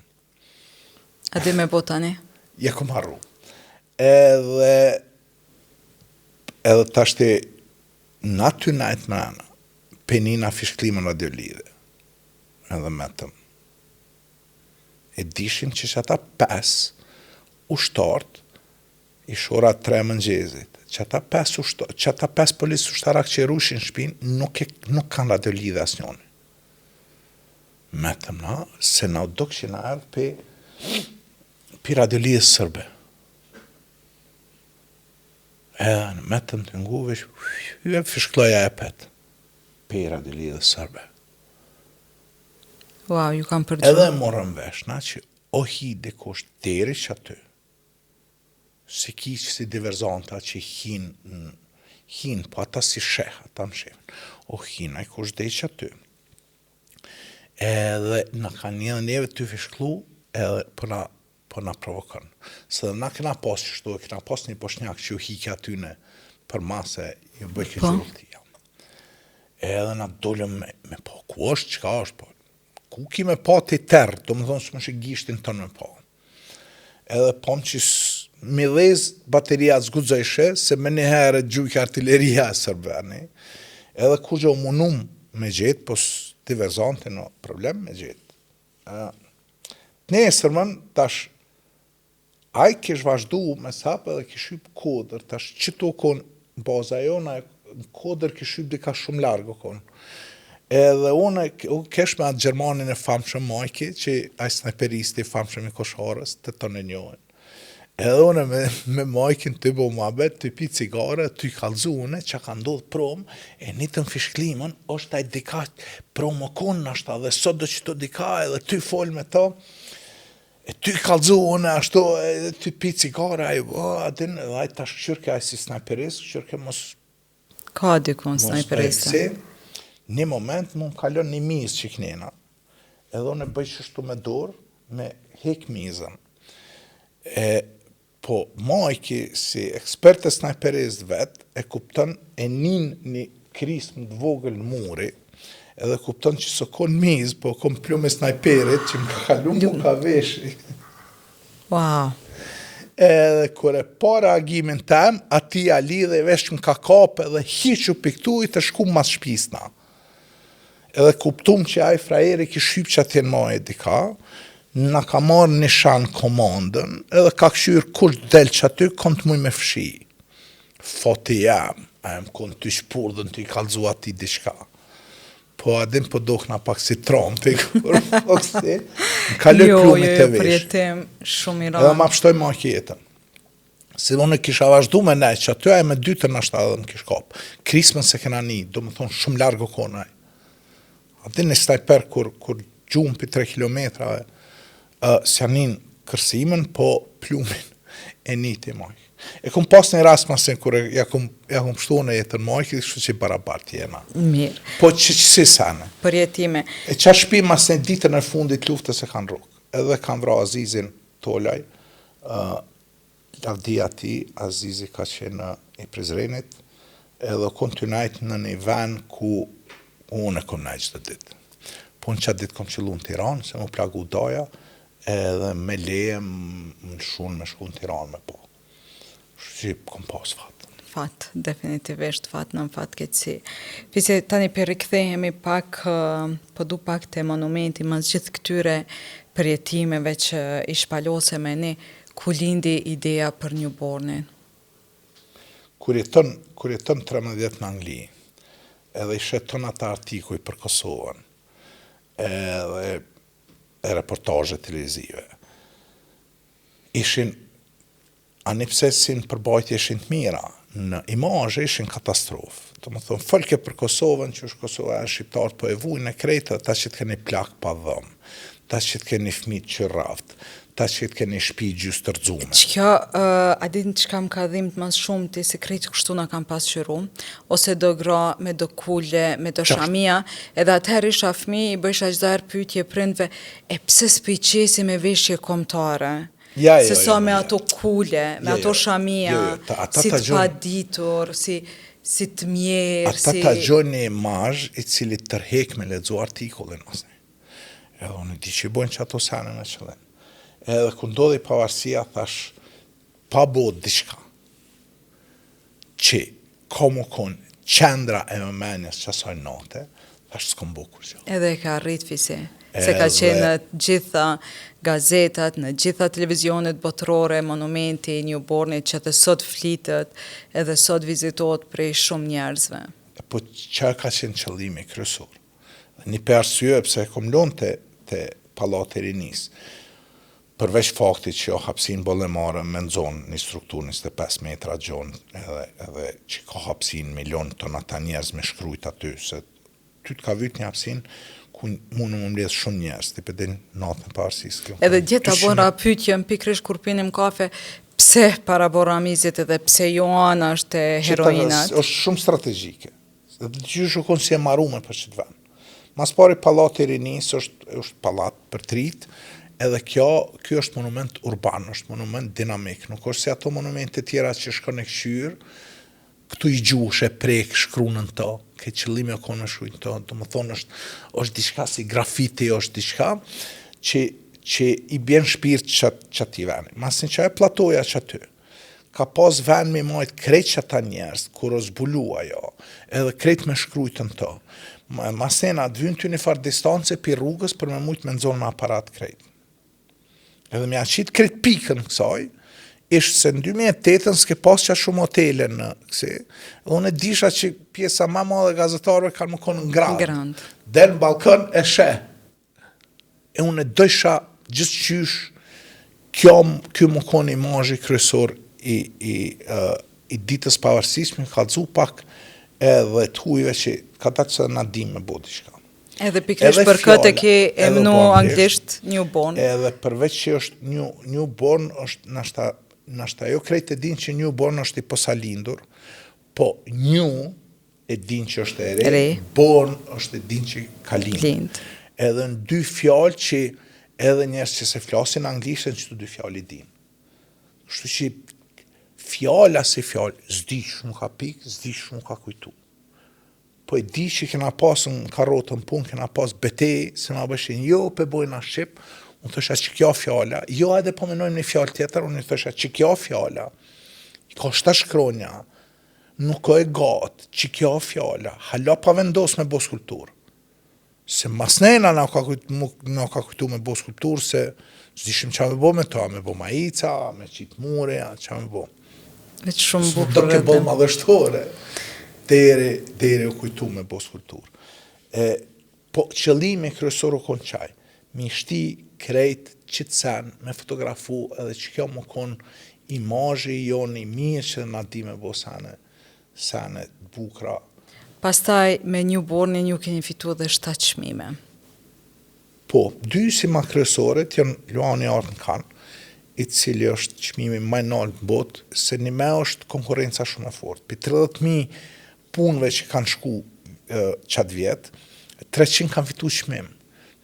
A di me bo tani? Ja kom harru. Edhe, edhe tashti, na tu najt mrena, pe nina fishklimën radiolidhje, edhe metëm. E dishim që që ata pes ushtart, ish ora 3 mëngjezit, që ata pes ushtar, që ata pes policë ushtarak që e rujshin shpinë, nuk, e, nuk kanë radiolidhje asnjoni. Metëm na, se na u duk që na erdh pe, pi radiolidhjes sërbe. Edhe në metëm tu ngu veç, e fishkloja e pet, pe radiolidhjes sërbe. Wow, ju kam përgju. Edhe e morëm vesh, na që o hi dikush deri që aty, se ki që si diverzanta që hin, hin, po ata si sheh, ata më shehin, o hin, ai kush deri që aty. Edhe na kanë një dhe neve tu fishkllu, edhe po na, po na provokon. Se dhe na kena pas qështu, e kena pas një boshnjak që ju hike atyne për mase, ju bëjke po. gjullëtia. Edhe na dolëm me, me po, ku është, çka është, po, ku ki me pa ti terr, domethonë s'mush gishtin tonë me pa. Edhe pom që mi dhez bateria s'guxojshe, se me njëherë gjujke artileria e sërbeni, edhe kur që u munum me gjetë, po diverzante në problem me gjetë. Të nesërmën, tash, ai kish vazhdu me sap edhe kish hyp kodër, tash qitu u kon baza jona, në kodër kish hyp dika shumë larg u kon. Edhe unë u kesh me atë gjermanin e famshëm Majki, që ai snajperisti i famshëm i Kosharës, të tonë e njohin. Edhe unë me, me Majkin tu bo muhabet, tu pi cigare, tu i kallzu une, që ka ndodhë prom, e nitëm fishklimën, është ai dika prom o konë nashta, dhe sot do që të dika, edhe tu fol me to, e tu i kallzu une ashtu, e tu pi cigare, ai, o, a din, edhe ai tash kqyrke ai si snajperist, kqyrke mos Ka dikun snajperista. Një moment mu më kalon një mizë që knena, edhe unë e bëj qështu me dorë, me hek mizën. E, po Majki, si ekspert e snajperist vet, e kupton e nin një krismë të vogël në muri, edhe kupton që s'o kon mizë, po kon plum e snajperit që më ka kalu mu ka veshi. Wow. Edhe kur e pa reagimin tem, ati ja lidhe vesh më ka kap edhe hiqu piktu i të shku mas shpis na. Edhe kuptum që ai frajeri kish hyp që atje në maje dika, na ka marrë nishan komandën, edhe ka kqyr kush del që aty, kon të muj me fshi. Fati jam, a jam kon të shpurdhën të i kallzu ati diçka. Po a din po dokna pak si Trumpi, kur po si, më kaloi Jo, plumi jo, te jo, veshi. përjetim shumë i Edhe rëndë. ma pështoi ma jetën. Se unë kisha vazhdu me nejt, që aty ajo me dytën nashta edhe më kish kap. Krismën se kena ni, do më thonë shumë largo kon ai. A din një snajper kur, kur gjumë pi 3 kilometrave, uh, s'ja nin kërsimin, po plumin e niti Majk. E kom pas një rast masen kur e, ja kom, ja kom pështu në jetën Majkit, kështu që barabart jena. Mirë. Po që që si sene. Përjetime. E qa shpi mas në ditën e fundit luftës e kanë rrok. Edhe kanë vra Azizin Tolaj, uh, lavdia ti, Azizi ka qenë i Prizrenit, Edhe u kon tu najt në një ven ku unë e kom najt çdo ditë. Po në qatë ditë kom qëllu në Tiranë, se m'u plagu daja, edhe me leje më lëshun me shku në Tiranë me pa. Kështu që kom pas fat. Fat, definitivisht fat në fatkeqësi. Fisi, tani po rikthehemi pak, po du pak te monumenti, mas gjithë këtyre përjetimeve që i shpalose me ne, ku lindi ideja për Newbornin? Kur jeton, kur jeton 13 vjet në Angli, edhe i sheh ton ata artikuj për Kosovën, edhe e reportazhe televizive, ishin, ani pse si në përbajtje ishin të mira, në imazhe ishin katastrofë. Domethonë, folke për Kosovën, që është Kosova e shqiptarët po e vujnë e krejt, ta që të keni plak pa dhëmë, ta që të keni fmit që raft, ta që të keni shpi gjysë të rrxume. Qikjo, uh, a din çka më ka dhimt më shumë ti se krejt kështu na kanë pasqyru, ose do gra me do kule, me do shamia, edhe atëherë isha fëmijë, i bëjsha çdo herë pyetje prindve, e pse s'po i qesi me veshje kombëtare? Ja, jo, se sa jo, me jo. ato kule, me Jo, ato jo. shamia, Jo, jo, ta- ata si ta të gjojnë- paditur, si si të mjerë, Ata si ta gjojnë një imazh i cili tërhek me lexu artikullin ose. Edhe unë e di që i bojnë që ato sene me qëllim. Edhe kur ndodhi pavarësia, thash, pa bo diçka, që ka mu konë qendra e vëmendjes që asaj nate, thash s'kom bo kurgjo. Edhe e ka arrit Fisi, se ka qenë në gjitha gazetat, në gjitha televizionet botërore, monumenti i Newbornit që edhe sot flitet, edhe sot vizitohet prej shumë njerëzve. Po që ka qenë qëllimi kryesor. Dhe një për arsye pse e kom lonë te, te Pallati i Rinisë, përveç faktit që jo hapësinë boll e marre me nxonë një strukturë 25 metra gjonë edhe, edhe që ka hapësinë me lonë ton ata njerëz me shkrujt aty, se ty të ka vyt një hapësinë ku mund më mbledh shumë njerëz, ti pe din natën e pavarësisë. kjo Edhe kanë dje ta 200 bëra pyetjen pikërisht kur pinim kafe, pse para Ramizit edhe pse Joana është e Që ta- heroinat? është shumë strategjike. Dhe gjysh u konë si e marume për qëtë vend. Mas pari Pallati i Rinisë është, është pallat për t'rit, edhe kjo, kjo është monument urban, është monument dinamik, nuk është si ato monumente tjera që shkon e kqyr, këtu i gjush e prek, shkruan në to, ke qëllimi o konë me shkruajt në to, do më thonë është, është diçka si grafiti, është diçka që, që i bjen shpirt qat, qatij veni. Mas një qajo platoja që aty, ka pas vend me majt krejt që ata njerëz, kur o zbulu ajo, edhe krejt me shkrujt në to. Ma, masena, të vynë ty një farë distance pi rrugës për me mujt me nxonë me aparat krejt. Edhe me ja qitë krejt pikën kësaj, ishte se në 2008-ën s'ke pas qa shumë hotele në kësi, dhe unë e disha që pjesa ma madhe e gazetarëve kanë më konë në Grand. Grand. Del në Ballkan e sheh. E unë e dojsha gjithqysh kjo, kjo më konë imazhi kryesor i, i, uh, i ditës pavarësisë, më kallzu pak edhe të hujve që ka datë se na dim me bo diçka. Edhe pikërisht Edhe për këtë e fjala, ke edhe emnu u bo anglisht. anglisht Newborn. Edhe përveç që është new, newborn është nashta, nashta jo krejt e din që newborn është i posalindur, po new e din që është e re, Re. born është e din që ka lind. Lind. Edhe në dy fjalë që edhe njerëz që se flasin anglisht, në që të dy fjalë i din. Kështu që fjala si fjalë, s'di që më ka pik, s'di që më ka kujtu. Po e di që kena pas në karotën punë, kena pas betejë, se ma bëshin, jo, pe bojna shqip, unë thosha që kjo fjala, jo edhe po menojmë një fjalë tjetër, unë i thosha që kjo fjala, ka shta shkronja, nuk ka e gatë, që kjo fjala, hala pa vendos me bo skulpturë. Se masnena na ka kujtu, na ka kujtu me bo skulpturë, se s'dishim qa me bo me to, a me bo majica, a me qitë mure, a qa me bo. Veç shumë Do bukur. ke bo vetëm. madhështore. Deri, deri u kujtu me bo skulpturë. E, po qëllimi kryesor u konë qaj, mi shti krejt qitë sen, me fotografu edhe që kjo më konë imazhi jonë i mirë që na di me bo sene, sene të bukra. Pastaj me Newbornin ju keni fitu edhe 7 çmime. Po, dy si ma kryesoret janë Luani i Artë në Kanë, i cili është çmimi më i lartë në botë, se një me është konkurrenca shumë e fortë. Pi 30.000 punëve që kanë shku e, qatë vjet, 300 kanë fitu çmim.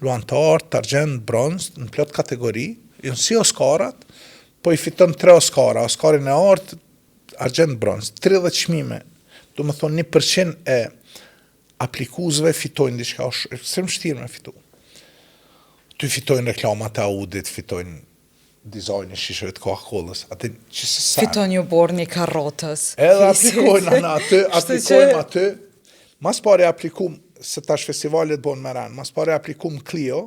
Luan të artë, të argjend, bronz, në plot kategori, janë si Oscarat, po i fiton tre Oscara, Oscarin e artë, argjend, bronz, 30 çmime. Domethonë 1% e aplikuesve fitojnë diçka, është ekstrem vështirë me fitu. Ty fitojnë reklamat e Audit, fitojnë dizajnin e shisheve të Coca-Colës, aty që se sa. Fiton newborn i karrotës. Edhe aplikojnë në aty, aplikojmë aty. Mas pari aplikum, se tash festivalet bon me ren, mas pari aplikum Clio,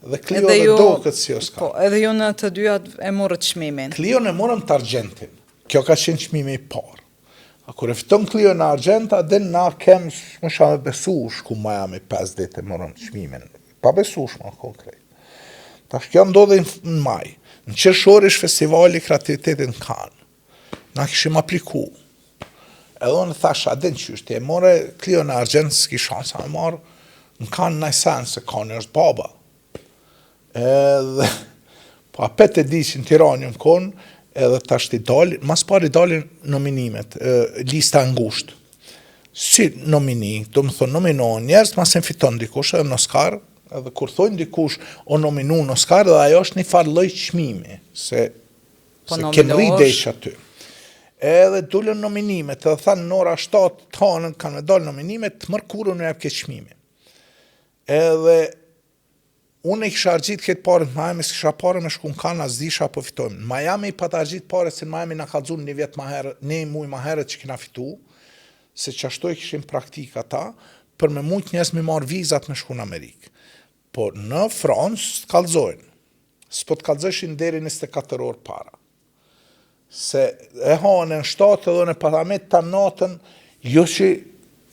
dhe Clio edhe, ju, doket si Oscar. Po, edhe ju në të dyja e morët çmimin. Clio ne morëm të argjentin. Kjo ka qenë çmimi i parë. A kur e fiton Clio në argjent, a din na kem më shumë besu, shku Miami 5 ditë e morëm çmimin. Pa besueshme konkret. Tash kjo ndodhi në maj. Në qershor ish festivali kreativitetit në Cannes. Na kishim apliku. Edhe unë thash, a din qysh, ti e more Clio në argjent, s'ki shansa me marrë, në Cannes naj sen, se Cannes është baba. Edhe, po apet e di që në Tiranë jam konë, edhe tash ti dalin, mas pari dalin nominimet, e, lista e ngushtë. Si nomini, do më thonë, nominohen njerëz, mas e fiton dikush edhe në Oscar, edhe kur thojnë dikush o nominu në Oscar, edhe ajo është një farë lloj çmimi, se, Po se ke mrri nominohesh. deri aty. Edhe dulën nominimet, edhe thanë në ora 7 të hanën kanë me dalë nominimet, të mërkurën u jep ke çmimi. Edhe Unë i kisha argjit këtë pare në Miami, s'kisha pare me shku në Cannes, as disha po fitojmë. Në Miami pa të argjit pare, se në Miami na kallzun një vjet ma herët, një muj ma herët që kena fitu, se qashtu e kishin praktika ata, për me mujt njerëz me marrë vizat me shku në Amerikë. Po në Francë s'të kallzojnë. S'po të kallzojshin deri 24 orë para. Se e hanë në 7 edhe në patamet ta natën, jo që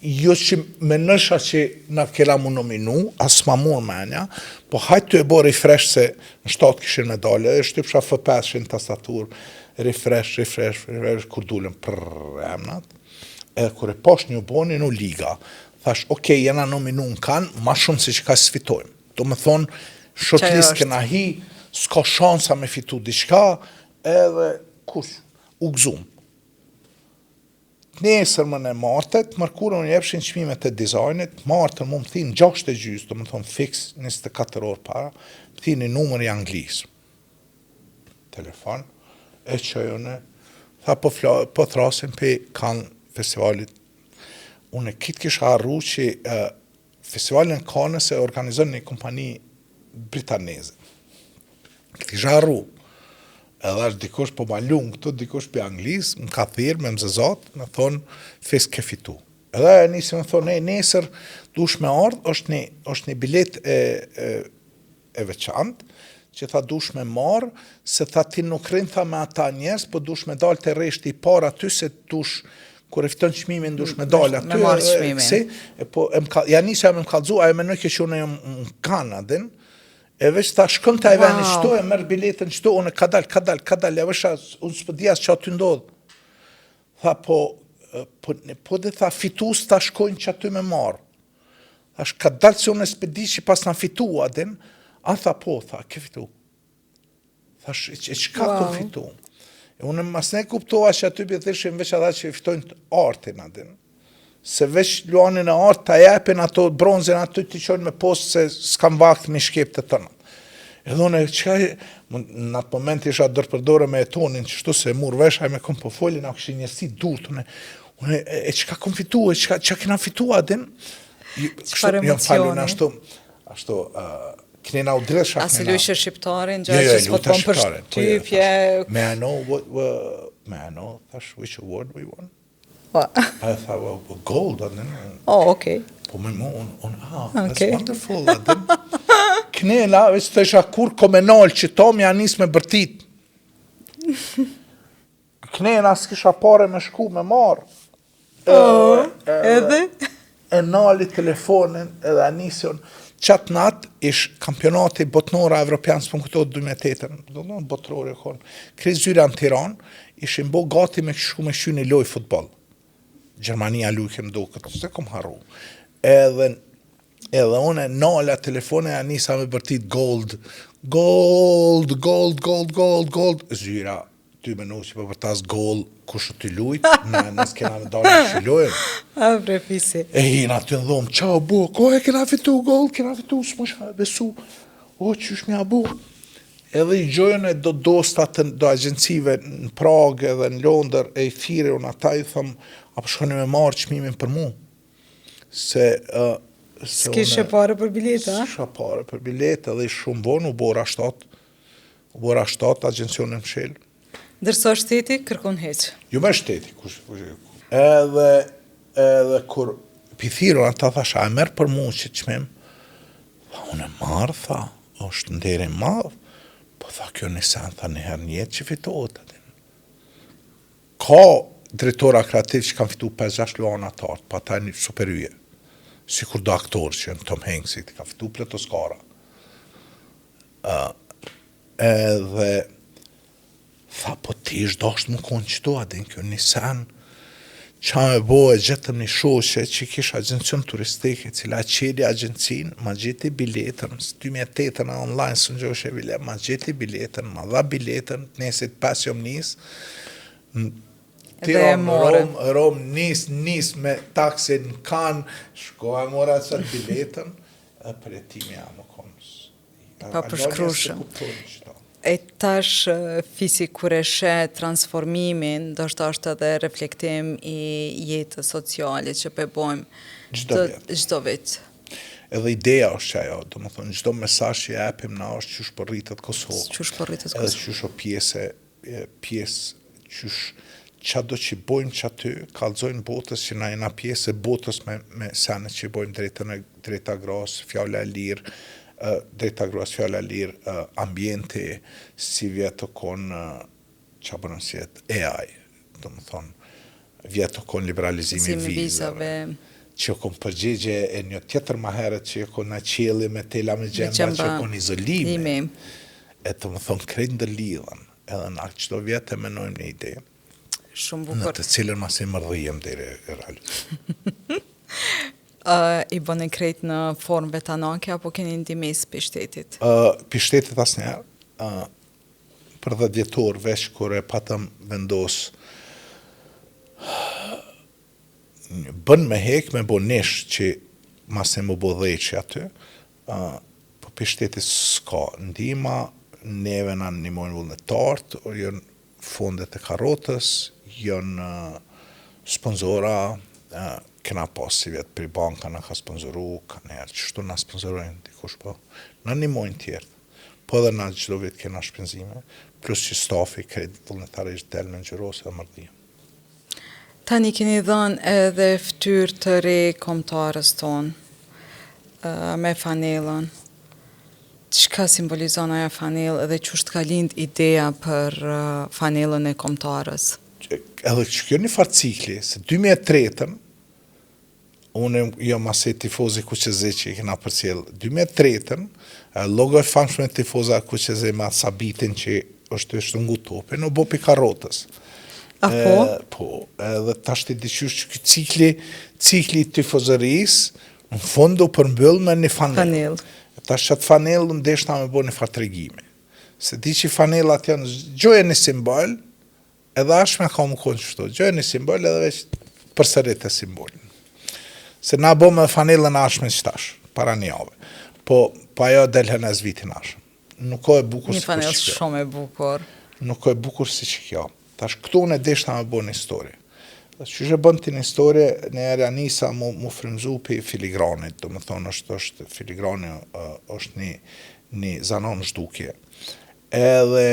jo që menojsha që na kena mu nominu, as ma murë menja, po hajt të e bo refresh se në 7 kishin me dale, e shtypsha F5 në tastatur, refresh, refresh, refresh, kur dulën prrr emnat, edhe kur e posh newbornin u liga, thash, ok, jena nominu në Cannes, ma shumë se që ka s'fitojmë. Do me thonë, shortlist është? kena hi, s'ka shansa me fitu diçka, edhe kush, u gëzum. Të nesërmën e marte, të mërkurën unë jepshin çmimet e dizajnit, të martën mu më thinë 6 e gjysë, do më thonë fix 24 orë para, më thinë një numër i Anglisë. Telefon, e qoj unë, tha po, fla, po thrasim pe Cannes festivalit. Unë e kitë kisha harru që uh, festivalin e Cannes e organizon një kompani britaneze. Këtë kisha harru. Edhe është dikush po ma lun këtu, dikush për Anglis, më ka thirrë me më zezat, me thonë, fes ke fitu. Edhe e nisi me thonë, ne, nesër dush me ardhë, është një, është një bilet e, e, e veçantë, që tha dush me marë, se tha ti nuk rrin tha me ata njerëz, po dush me dalë të rreshti i parë aty, se dush, kur e fiton çmimin dush me dalë aty. Me marrë edhe çmimin. kësi, e po, e më ka, ja nisa me më kallzu, ajo menoj ke që unë jam në Kanadin, e veç tha shkon te ai Wow. veni qëtu, e merr biletën qëtu, unë ka dal, ka dal, ka dal, ja vësha, unë s'po di as që aty ndodh. Tha, po, e, po, po dhe tha, fitus ta shkojnë që aty me marë. Thash, ka dalë se unë s'pe di që pas na fitu, a din? A tha, po, tha, ke fitu. Thash, e, e çka wow. kom fitu? E unë mas ne kuptova që aty bi thishim veç ata që fitojnë të artin, a din. Se veç luanin e artë, ta jepin ato bronzin aty t'i qojnë me post se s'kam vakt me shkep të tënat. Edhe unë, çka, më- në atë moment isha dorë me Etonin, qështu se mur vesh, ai me kom po folin, a kishin njerëzi durt, unë, unë, e, e çka kom fitu, e çka, çka kena fitu, a din? Çfarë Kështu, jam falun emocioni. ashtu, ashtu, uh, knena u drejt A se lujshe shqiptarin, Jo, gjë jo, që s'po luta të bon për shqiptare, po jo, shtypje. thash, May I know what, uh, may I know, thash, which award we won? Po. A tha, well, gold, a din? Oh, okay. Po me mu, unë, unë, ah, that's Okay. wonderful, a din? Knela, veç thësha, kur ko me nalë që to, m'ja nis me bërtit. Knena, s'kisha pare me shku me marë. Oh, edhe? E nali telefonin edhe a nisi unë. Qatë natë ish kampionati botnora evropian, s'po më kujtohet 2008-ën, do të thonë botërori e konë. Krejt zyra në Tiranë, ishin bo gati me shku me shqy një lojë futboll. Gjermania lujke më duket, s'e kom harru. Edhe edhe unë e nala telefonin e nisa me bërtit gold, gold, gold, gold, gold, gold. Zyra, ty me që po bërtas gol, kush të lujt, na ne s'kena me dalë në lojën. A, bre, fisi. E hina aty në dhomë, qa bo, ko e kena fitu gol, kena fitu, s'mo shka besu, o, qysh m'ja bo. Edhe i gjoj unë do dosta të do agjencive në Pragë edhe në Londër e i thirri unë ata i thom a po shkoni me marrë çmimin për mu se uh, se S'kishe pare për bileta, a? S'kisha pare për bileta edhe shumë vonë u bo ora 7 u bo ora 7 agjencionin mshel. Ndërsa shteti kërkon hiç. Jo me shteti, kush, kush, edhe edhe kur pi thirrën ata thash a e merr për mu qit çmim? Tha unë e marr tha, është nder i madh, po tha kjo një sen tha një herë në jetë që fitohet atë. Ka drejtora kreativ që kanë fitu 5-6 luana të artë, pa ata një super yje. Sikur do aktorë që janë Tom Hanks, i ka fitu plot Oscara. Uh, edhe Tha, po ti ish dasht me konë qëtu, a din kjo një sen, qa me bo e gjetëm një shoqe që kish agjencion turistik, e cila qeli agjencin, ma gjeti biletën, 2008 në online, së në gjoshe bile, ma gjeti biletën, ma dha biletën, të nesit pas jom nis, në Tiron, Rom, Rom, nis, nis me taksi në Kanë, shko e mora qat biletën, e përjetimi jem u konë. Papërshkrueshëm. E tash Fisi kur e sheh transformimin, ndoshta është edhe reflektim i jetës sociale që po e bojmë çdo vit. Çdo vit. Edhe ideja është që ajo, domethonë, çdo mesazh që japim na është qysh po rritet Kosova. Qysh po rritet Kosova. Edhe qysh o pjesë pjesë qysh qa do që bojmë që aty, kallzojnë botës që na jena pjesë e botës me, me senet që bojmë drejtën e drejta grasë, fjala e lirë, drejta grasë, fjala e lirë, ambienti, si vjet u kon, qa bënë si jetë, AI, domethonë, vjet u kon liberalizimi i vizave, që u kon përgjigje e një tjetër ma herët që u kon në qeli me tela me gjemba, që u kon izolimi. E domethonë, krejt ndërlidhen, edhe na çdo vjet e menojmë një ide. Shumë bukur. Në të cilën masi mërdhijem deri e realizu. Uh, I bëni krejt në formë vetanake apo keni ndihmesë pi shtetit? Uh, pi shtetit asnjëherë. Uh, për 10 vjetor veç kur e patëm vendos bën me hek me bo nish që masi me bo dheqi aty, uh, po pi shtetit s'ka ndihma, neve na ndihmojnë vullnetarët, janë fondet e karotës, janë sponzora, kena pas si vjet prej banka na ka sponzoru, ka njerë qështu na sponzorojnë dikush po, na ndihmojnë tjerët. Po edhe na çdo vit kena shpenzime, plus që stafi krejt vullnetarisht del me ngjyros edhe mërdhijem. Tani keni dhënë edhe fytyrë të re kombëtares tonë me fanellën. Çka simbolizon ajo fanellë dhe qysh të ka lind ideja për fanellën e kombëtares? Edhe që kjo një farë cikli, se 2003-ën, unë jam asi tifozi kuqezi që i kena përcjell, 2003-ën, logo e famshme tifoza kuqezi me atë sabitin që është të shtrëngu topin, u bo pi karotës. A po? E, po, edhe tashti diqysh që ky cikli, cikli i tifozërisë, Në fund u përmbyll me një fanellë. Fanellë. Tash qatë fanellë unë deshta me bo një farë tregimi. Se di që fanellat janë gjoja një simbol, edhe ashme ka me konë qështu, gjoja një simbol edhe veç përsërite simbolin. Se na bo me fanellën ashme që tash, para një jave. Po, po ajo del henez vitin ashëm. Nuk o e bukur Një sikur fanellë që kjo. shumë e bukur. Nuk o e bukur si që kjo. Tash këtu unë e deshta me bo një histori. Dhe qysh e bën ti një histori, një herë ja nisa mu, mu frymzu pi filigranit, domethonë është, është filigrani është një, një zanon zhdukje. Edhe,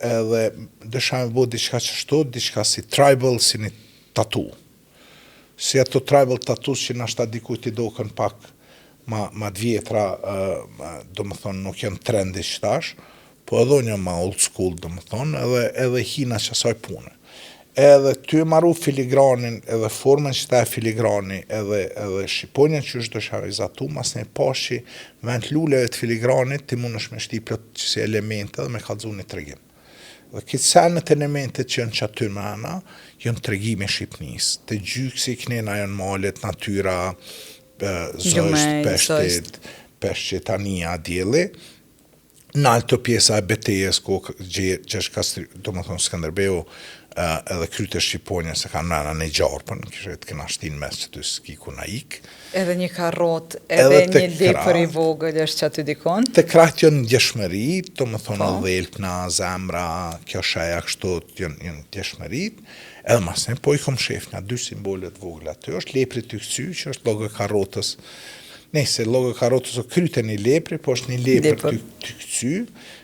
edhe desha me bo diçka qështu, diçka si tribal, si një tatu. Si ato tribal tattoos që nashta dikujt i doken pak ma, ma të vjetra, domethonë nuk janë trendi qëtash, po edhe unë jam ma old school, domethonë, edhe, edhe hina qasaj pune. Edhe ty e maru filigranin, edhe formën që ta e filigrani, edhe, edhe shqiponjën që është dësha vizatu, mas një pashi, vend luleve të filigranit, ti mundesh me shti plot qësi elemente dhe me kallzu një tregim. Dhe këtë senet elementet që janë qaty mrena, janë tregimi i Shqipnisë. Te gjyksi knena janë malet, natyra, zogjtë, peshqit, peshqit, anija, dielli. Nalt të pjesa e betejës ku Gjergj Kastri, domethonë Skënderbeu, Edhe kryt e shqiponjës e kanë mrena një gjarpën, kishe të kena shti n'mes që ty s'ki ku na ik. Edhe një karrotë, edhe, edhe një lepër i vogël është që aty dikon. Te krahët janë ndjeshmëri, domethonë po. dhelpna, zemra, kjo sheja kështu, janë, janë ndjeshmërit. Edhe masnej, po i kom mshef nja dy simbole të vogla aty, është lepri tu kcy, që është logo e karrotës. Nëse logo e karrotës o kryt e një lepri, po është një lepër tu, tu kcy,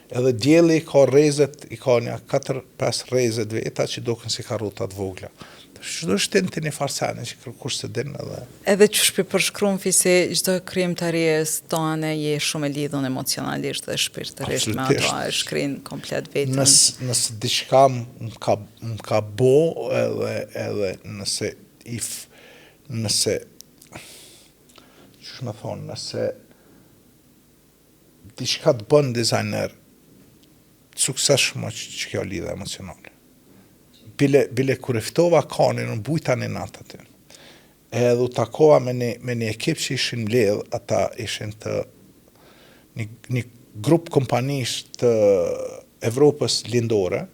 Edhe dielli i ka rrezet, i ka nja 4-5 rreze të veta që duken si karrota të vogla. Tash çdo shtin ti një farë sene që kërkush s'e din edhe. Edhe qysh po përshkrun Fisi çdo krijimtaries tane je shumë e lidhun emocionalisht dhe shpirtërisht me ato e shkrin komplet veten. Nës, nëse diçka më ka më ka bo edhe edhe nëse if nëse qysh me thonë nëse Diçka të bën dizajner të suksesshëm është që kjo lidhja emocionale. Bile, bile kur e fitova Kanin, unë bujta një natë aty. Edhe u takova me një, me një ekip që ishin mbledh, ata ishin të një, një grup kompanish të Evropës lindore,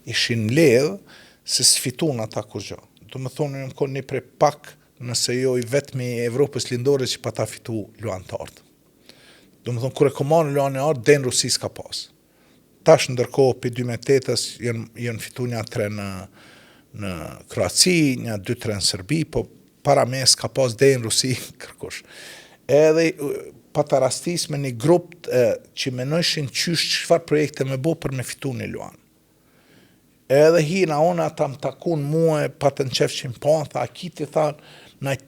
ishin mbledh se s'fitun ata kurgjo. Domethonë, jam konë një prej pak, nëse jo i vetmi i Evropës lindore që pata fitu Luan t'Artë. Domethonë, kur e kom marrë Luanin e Artë, deri në Rusi s'ka pas. Tash ndërkohë, pi 2008-ës, janë, janë fitu nja tre në, në Kroaci, nja dy tre në Serbi, po para me s'ka pas deri në Rusi, kërkush. Edhe pata rastis me një grup e, që menojshin qysh çfarë projekte me bo për me fitu një Luan. Edhe hina unë ata më takun mue, patën qef që më panë, tha, a ki ti tha, naj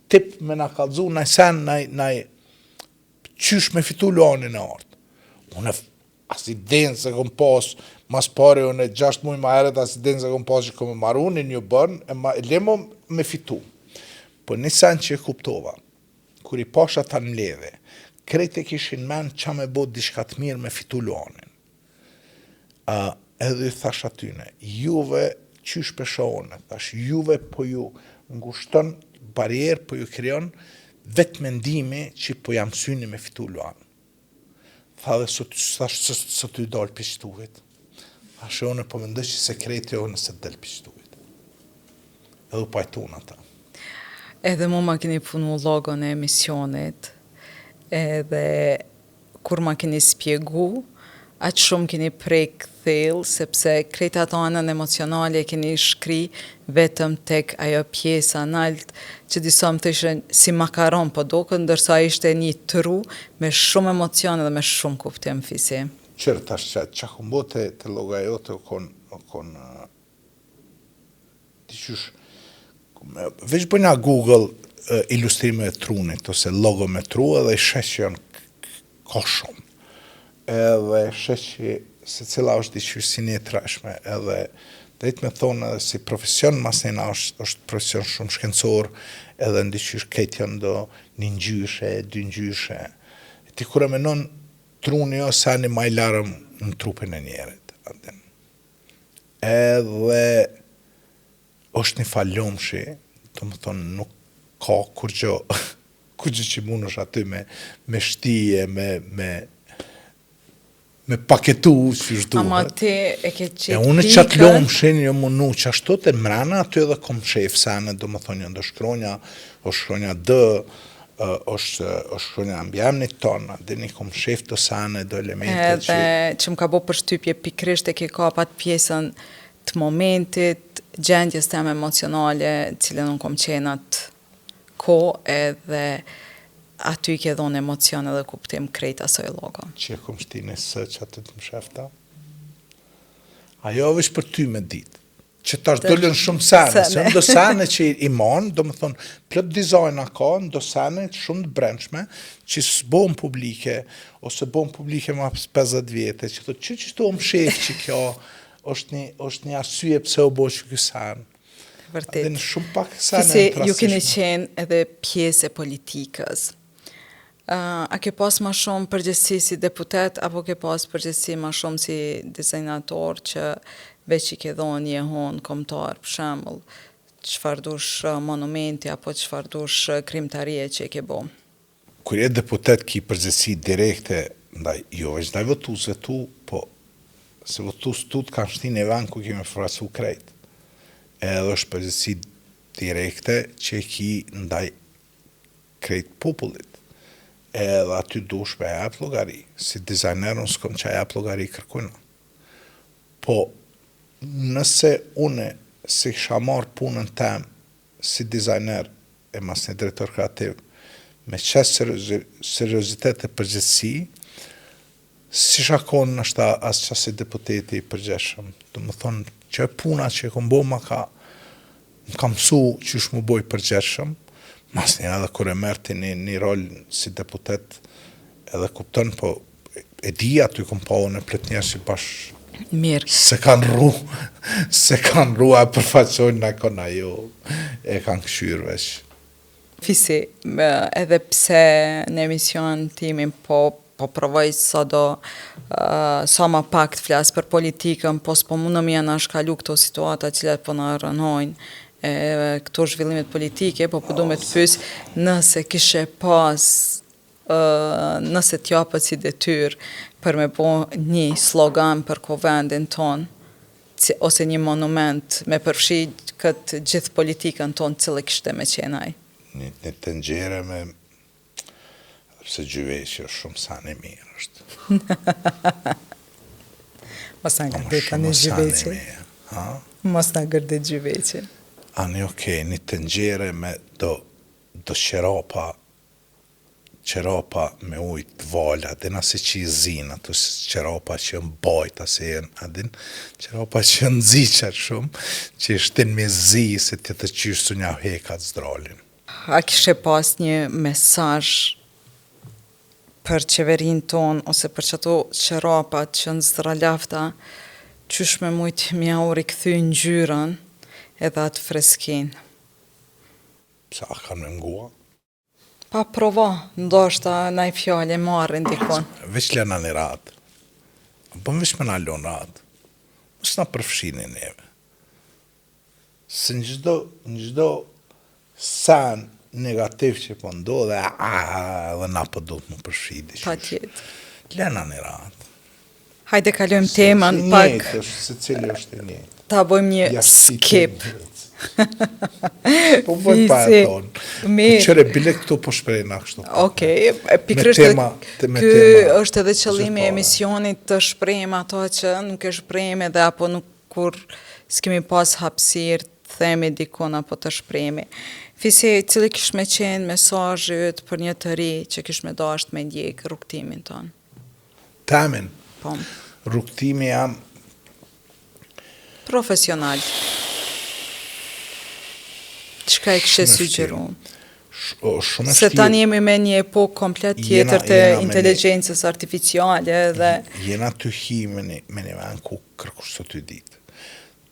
tip me na kallzu naj sen naj naj qysh me fitu luanin e artë. Unë as idenë s'e kom pas, mas pari unë 6 muj ma herët as idenë s'e kom pas që kom me maru një newborn, e, ma, e le mo me fitu. Po një sen që e kuptova, kur i pash ata në mbledhje, krejt e kishin men qa me bo diçka të mirë me fitu luanin. A, edhe i thash atyne, juve qysh pe shoh unë, thash, juve po ju ngushton barierë, po ju krijon vetë mendimi që po jam syni me fitu luan. Tha dhe sot, thash, së, së ty dalë pi qëtuhit. Thash, unë po mendoj që sekreti o nëse del pi qëtuhit. Edhe u pajtun ata. Edhe mu ma keni punu logon e emisionit, edhe kur ma keni spjegu, aq shumë keni prek thellë, sepse krejt ato anën emocionale e keni shkri vetëm tek ajo pjesa nalt, që disa më thëshin si makaron po duket, ndërsa ishte një tru me shumë emocion edhe me shumë kuptim Fisi. Qyre tash ça ça kom bo te te logoja jote u kon u kon Ti qysh, veç bëjna Google ilustrime e trunit, ose logo me tru, edhe i sheh që janë ka shumë. Edhe sheh që secila është diqysh si një e trashme, edhe drejt me thonë edhe si profesion, masnena është, është profesion shumë shkencor, edhe në diqysh krejt janë do një ngjyshe, dy ngjyshe. Ti kur e menon truni o seni ma i larëm në trupin e njerit. Edhe është një farë lëmshi, domethonë nuk ka kurgjo, kurgjo që mundesh aty me, me shtije, me, me, me paketu qysh duhet. Ama ti e ke qetë E unë qatë lëmshin jom munu qashtu të mrena aty edhe kom mshef sene, domethonë janë do shkronja, o shkronja D, është është shkronja e mbiemnit tonë, a dini kom mshef do sene, do elemente që... Edhe që më ka bo përshtypje pikërisht e ke kap atë pjesën të momentit, gjendjes teme emocionale, cilën unë kom qenë atë kohë edhe aty i ke dhonë emocion edhe kuptim krejt asoj logo. Që e kom shti një S që aty të mshefta. Ajo veç për ty me ditë. Që tash dolën shumë sene, se do sene që i mon, domethonë, plot dizajna ka, do sene shumë të brendshme, që s'bohen publike, ose bohen publike ma 50 vjetë, që thotë, që që të mshef që kjo, është një, është një arsye pse u bo që ky sen. Vërtet. Dhe në shumë pak sene të rastishme. Ju keni qenë edhe pjesë e politikës. A ke pas ma shumë përgjegjësi si deputet, apo ke pas përgjegjësi ma shumë si dizajnator që veç i ke dhonë jehonë kombëtar, për shembull, çfarë dush monumenti apo çfarë dush krijimtarie që e ke bo? Kur je deputet ki përgjegjësi direkte ndaj jo veç ndaj votuesve tu, po. Se votus tu të kanë shti në vend ku ke me përfaqësu krejt. Edhe është përgjegjësi direkte që e ki ndaj krejt popullit. Edhe aty dush me jap llogari. Si dizajner unë s'kom ça jap llogari kërkujna. Po nëse une s'e kisha marrë punën tem si dizajner e masnej drejtor kreativ me qaq seriozitet e përgjegjësi, s'isha konë nashta as qasi deputeti i përgjegjshëm. Domethonë, qajo puna që e kom bo ma ka, më ka mësu qysh m'u bo i përgjegjshëm, masnej edhe kur e merr ti një, një rol si deputet, edhe kupton, po e di aty kom pa unë plot njerëz që bash Mirë. Se kanë rru, se kanë rru a përfaqësojnë në kona jo, e kanë këshyrë veç. Fisi, edhe pse në emision timin po po provoj sa do uh, sa ma pak të flas për politikën, po s'po mundem me anashkalu këto situata të cilat po na rënojnë e, këto zhvillimet politike, po po du me të pys nëse kishe pas nëse t'japet si detyrë për me bo një slogan për kuvendin tonë, ose një monument me përfshi këtë gjithë politikën tonë, cili kishte me qenë ai? Një, një tenxhere me edhe pse gjyveqi është shumë sen i mirë është. Mos na gërdit tani gjyveqi. Ha? Mos na gërdit gjyveqi. Ani okej, një tenxhere me do do qerapa qerapa me ujë të vala, a din asi që i zin, ato qerapa që janë bajta se janë, a din, qerapa që janë nxiqar shumë, që i shtin me zi, se të të qysh së një hekat zdralin. A kishe pas një mesazh për qeverinë tonë, ose për qato qerapat që janë zdralafta, qysh me mujt me jau rikthy ngjyrën edhe atë freskinë? Pse a kanë me ngua? Pa provo, ndoshta naj fjalë e marrin dikun. Veç lëna një rahat. Bën veç me na lon rahat. Mos na përfshini neve. Se në çdo në çdo sen negativ që po ndodh, a, edhe na po duhet me përfshi diqysh. Patjetër. Lëna një rahat. Hajde kalojmë temën pak. Njëjtë është, secili është i njëjtë. Ta bëjmë një skip. Po bëj pa e thonë. Po qëre, bile këtu po shprehna kështu. Okej, okay, pikërisht tema, te, me ky tema, është edhe qëllimi i emisionit të shprehim ato që nuk e shprehim edhe apo nuk kur s'kemi pas hapësirë të themi dikun apo të shprehemi. Fisi, cili kish me qenë mesazhi yt për një të ri që kish me dashtë me ndjek rrugëtimin tonë? Temin. Po. Rrugëtimi jam profesional. Çka e kishe sugjeru? Shumë e Se tani jemi me një epokë komplet tjetër të inteligjencës artificiale dhe... Jena tu hi me një, me një vend ku kërkush s'o tu ditë.